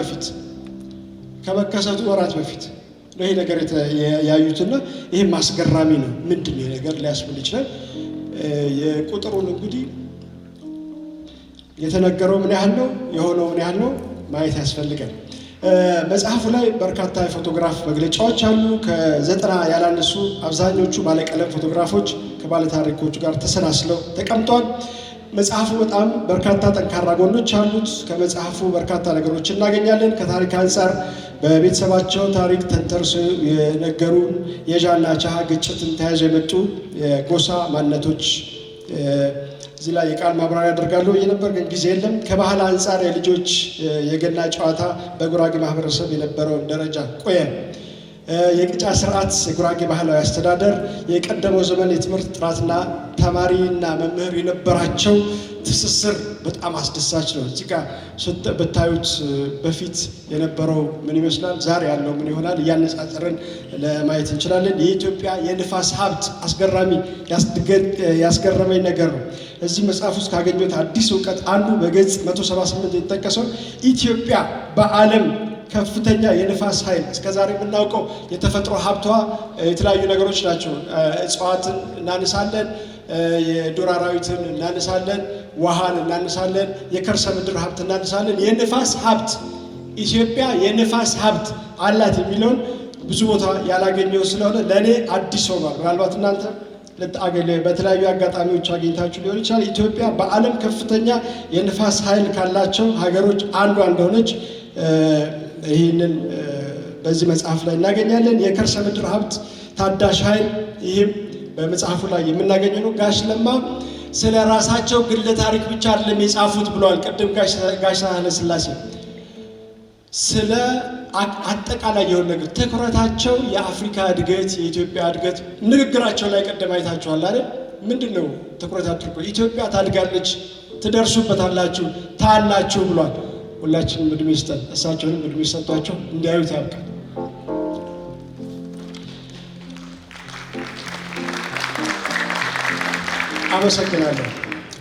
በፊት ነው ይሄ ነገር ያዩትና ይህም አስገራሚ ነው። ምንድን ነው ነገር ሊያስብል ይችላል። የቁጥሩን እንግዲህ የተነገረው ምን ያህል ነው፣ የሆነው ምን ያህል ነው ማየት ያስፈልጋል። መጽሐፉ ላይ በርካታ የፎቶግራፍ መግለጫዎች አሉ። ከ90 ያላነሱ አብዛኞቹ ባለቀለም ፎቶግራፎች ከባለታሪኮቹ ጋር ተሰናስለው ተቀምጠዋል። መጽሐፉ በጣም በርካታ ጠንካራ ጎኖች አሉት። ከመጽሐፉ በርካታ ነገሮች እናገኛለን። ከታሪክ አንጻር በቤተሰባቸው ታሪክ ተንተርሰው የነገሩን የዣና ቻሃ ግጭትን ተያይዘው የመጡ የጎሳ ማንነቶች እዚህ ላይ የቃል ማብራሪያ አደርጋለሁ ብዬ ነበር፣ ግን ጊዜ የለም። ከባህል አንጻር የልጆች የገና ጨዋታ በጉራጌ ማህበረሰብ የነበረውን ደረጃ ቆየ፣ የቅጫ ስርዓት፣ የጉራጌ ባህላዊ አስተዳደር፣ የቀደመው ዘመን የትምህርት ጥራትና ተማሪና መምህር የነበራቸው ትስስር በጣም አስደሳች ነው። እዚህ ጋር ብታዩት በፊት የነበረው ምን ይመስላል፣ ዛሬ ያለው ምን ይሆናል እያነጻጸርን ለማየት እንችላለን። የኢትዮጵያ የንፋስ ሀብት አስገራሚ ያስገረመኝ ነገር ነው። እዚህ መጽሐፍ ውስጥ ካገኘሁት አዲስ እውቀት አንዱ በገጽ 178 የተጠቀሰው ኢትዮጵያ በዓለም ከፍተኛ የንፋስ ኃይል፣ እስከዛሬ የምናውቀው የተፈጥሮ ሀብቷ የተለያዩ ነገሮች ናቸው። እጽዋትን እናነሳለን፣ የዱር አራዊትን እናነሳለን፣ ውሃን እናነሳለን፣ የከርሰ ምድር ሀብት እናነሳለን። የንፋስ ሀብት፣ ኢትዮጵያ የንፋስ ሀብት አላት የሚለውን ብዙ ቦታ ያላገኘው ስለሆነ ለእኔ አዲስ ሆኗል። ምናልባት እናንተ በተለያዩ አጋጣሚዎች አግኝታችሁ ሊሆን ይችላል። ኢትዮጵያ በዓለም ከፍተኛ የንፋስ ኃይል ካላቸው ሀገሮች አንዷ እንደሆነች ይህንን በዚህ መጽሐፍ ላይ እናገኛለን። የከርሰ ምድር ሀብት፣ ታዳሽ ኃይል ይህም በመጽሐፉ ላይ የምናገኘው ነው። ጋሽ ለማ ስለ ራሳቸው ግለ ታሪክ ብቻ አይደለም የጻፉት ብለዋል። ቅድም ጋሽ ሳህለስላሴ ስለ አጠቃላይ የሆነ ነገር ትኩረታቸው የአፍሪካ እድገት፣ የኢትዮጵያ እድገት ንግግራቸው ላይ ቅድም አይታችኋል አይደል? ምንድን ነው ትኩረት አድርጎ ኢትዮጵያ ታድጋለች፣ ትደርሱበታላችሁ፣ ታያላችሁ ብሏል። ሁላችንም እድሜ ይስጠን፣ እሳቸውንም እድሜ ሰጥቷቸው እንዲያዩት ያብቃል። አመሰግናለሁ።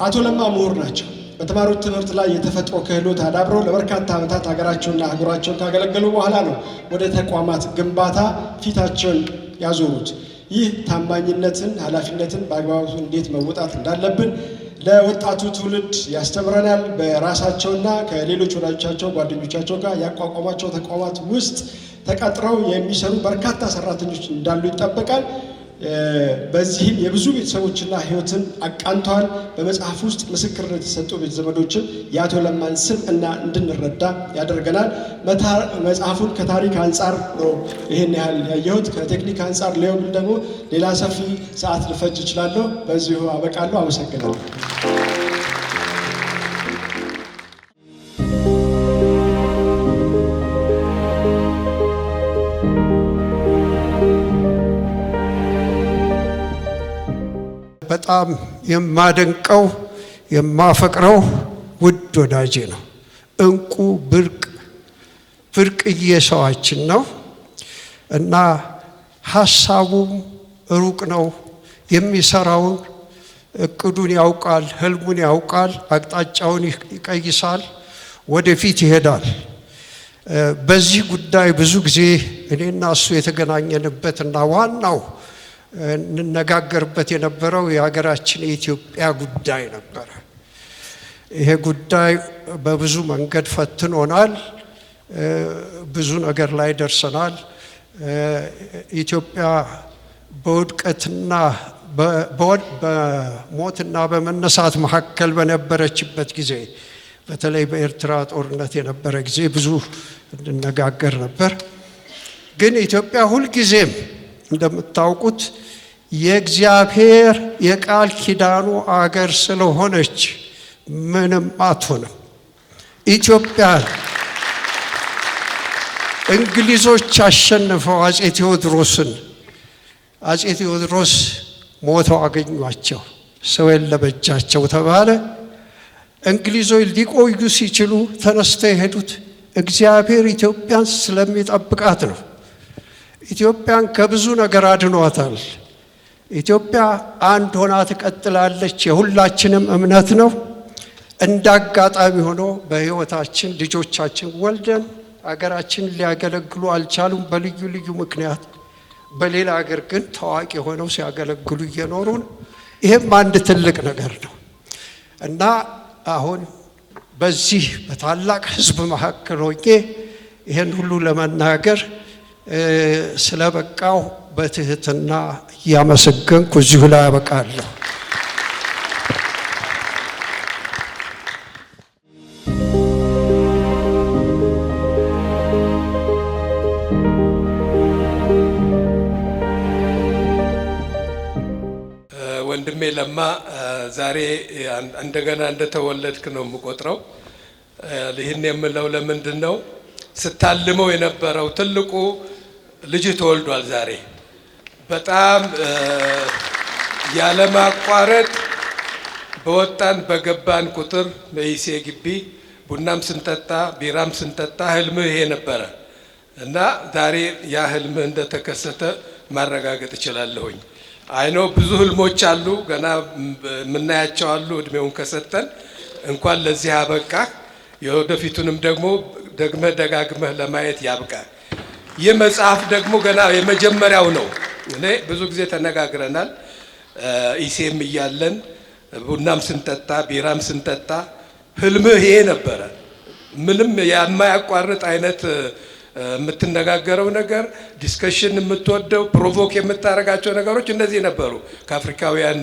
አቶ ለማ ምሁር ናቸው። በተማሩት ትምህርት ላይ የተፈጥሮ ክህሎት አዳብረው ለበርካታ ዓመታት ሀገራቸውንና አህጉራቸውን ካገለገሉ በኋላ ነው ወደ ተቋማት ግንባታ ፊታቸውን ያዞሩት። ይህ ታማኝነትን፣ ኃላፊነትን በአግባቡ እንዴት መወጣት እንዳለብን ለወጣቱ ትውልድ ያስተምረናል። በራሳቸውና ከሌሎች ወዳጆቻቸው፣ ጓደኞቻቸው ጋር ያቋቋሟቸው ተቋማት ውስጥ ተቀጥረው የሚሰሩ በርካታ ሰራተኞች እንዳሉ ይጠበቃል። በዚህም የብዙ ቤተሰቦችና ሕይወትን አቃንተዋል። በመጽሐፍ ውስጥ ምስክርነት የሰጡ ቤተ ዘመዶችም የአቶ ለማን ስም እና እንድንረዳ ያደርገናል። መጽሐፉን ከታሪክ አንጻር ነው ይህን ያህል ያየሁት። ከቴክኒክ አንጻር ሊሆን ደግሞ ሌላ ሰፊ ሰዓት ልፈጅ እችላለሁ። በዚሁ አበቃለሁ። አመሰግናለሁ። በጣም የማደንቀው የማፈቅረው ውድ ወዳጄ ነው። እንቁ ብርቅዬ ሰዋችን ነው እና ሀሳቡም ሩቅ ነው። የሚሰራውን እቅዱን ያውቃል፣ ህልሙን ያውቃል፣ አቅጣጫውን ይቀይሳል፣ ወደፊት ይሄዳል። በዚህ ጉዳይ ብዙ ጊዜ እኔና እሱ የተገናኘንበትና ዋናው እንነጋገርበት የነበረው የሀገራችን የኢትዮጵያ ጉዳይ ነበረ። ይሄ ጉዳይ በብዙ መንገድ ፈትኖናል። ብዙ ነገር ላይ ደርሰናል። ኢትዮጵያ በውድቀትና በሞትና በመነሳት መካከል በነበረችበት ጊዜ በተለይ በኤርትራ ጦርነት የነበረ ጊዜ ብዙ እንነጋገር ነበር። ግን ኢትዮጵያ ሁልጊዜም እንደምታውቁት የእግዚአብሔር የቃል ኪዳኑ አገር ስለሆነች ምንም አትሆንም። ኢትዮጵያን እንግሊዞች አሸንፈው አፄ ቴዎድሮስ ሞተው አገኟቸው። ሰው የለበጃቸው ተባለ። እንግሊዞች ሊቆዩ ሲችሉ ተነስተው የሄዱት እግዚአብሔር ኢትዮጵያን ስለሚጠብቃት ነው። ኢትዮጵያን ከብዙ ነገር አድኗታል። ኢትዮጵያ አንድ ሆና ትቀጥላለች፣ የሁላችንም እምነት ነው። እንዳጋጣሚ ሆኖ በሕይወታችን ልጆቻችን ወልደን አገራችን ሊያገለግሉ አልቻሉም በልዩ ልዩ ምክንያት። በሌላ ሀገር ግን ታዋቂ ሆነው ሲያገለግሉ እየኖሩ ነው። ይሄም አንድ ትልቅ ነገር ነው እና አሁን በዚህ በታላቅ ሕዝብ መካከል ሆኜ ይሄን ሁሉ ለመናገር ስለበቃው በትህትና እያመሰገንኩ እዚሁ ላይ አበቃለሁ። ወንድሜ ለማ ዛሬ እንደገና እንደተወለድክ ነው የምቆጥረው። ይህን የምለው ለምንድን ነው? ስታልመው የነበረው ትልቁ ልጅ ተወልዷል ዛሬ። በጣም ያለማቋረጥ በወጣን በገባን ቁጥር በኢሴ ግቢ ቡናም ስንጠጣ ቢራም ስንጠጣ ህልምህ ይሄ ነበረ እና ዛሬ ያ ህልምህ እንደተከሰተ ማረጋገጥ እችላለሁኝ። አይኖ ብዙ ህልሞች አሉ፣ ገና የምናያቸው አሉ። እድሜውን ከሰጠን እንኳን ለዚህ አበቃ። የወደፊቱንም ደግሞ ደግመህ ደጋግመህ ለማየት ያብቃ። ይህ መጽሐፍ ደግሞ ገና የመጀመሪያው ነው። እኔ ብዙ ጊዜ ተነጋግረናል። ኢሴም እያለን ቡናም ስንጠጣ ቢራም ስንጠጣ ህልምህ ይሄ ነበረ። ምንም የማያቋርጥ አይነት የምትነጋገረው ነገር፣ discussion የምትወደው፣ provoke የምታደርጋቸው ነገሮች እነዚህ ነበሩ ከአፍሪካውያን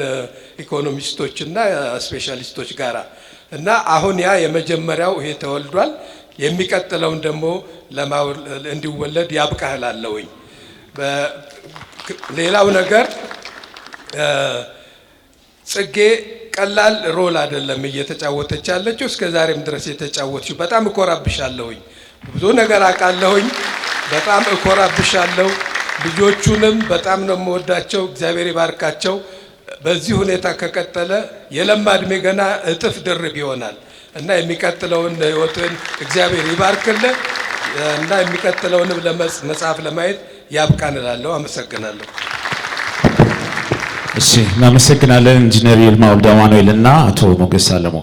ኢኮኖሚስቶችና ስፔሻሊስቶች ጋራ እና አሁን ያ የመጀመሪያው ይሄ ተወልዷል። የሚቀጥለውን ደግሞ እንዲወለድ ያብቃህ እላለሁኝ። ሌላው ነገር ጽጌ ቀላል role አይደለም እየተጫወተች ያለችው፣ እስከ ዛሬም ድረስ የተጫወተችው። በጣም እኮራብሻለሁኝ። ብዙ ነገር አውቃለሁኝ። በጣም እኮራብሻለሁ። ልጆቹንም በጣም ነው የምወዳቸው። እግዚአብሔር ይባርካቸው። በዚህ ሁኔታ ከቀጠለ የለማ እድሜ ገና እጥፍ ድርብ ይሆናል እና የሚቀጥለውን ህይወትን እግዚአብሔር ይባርክልህ እና የሚቀጥለውንም መጽሐፍ ለማየት ያብቃን እላለሁ። አመሰግናለሁ። እሺ፣ እናመሰግናለን ኢንጂነር ይልማ ወልደ አማኑኤል እና አቶ ሞገስ አለሙ።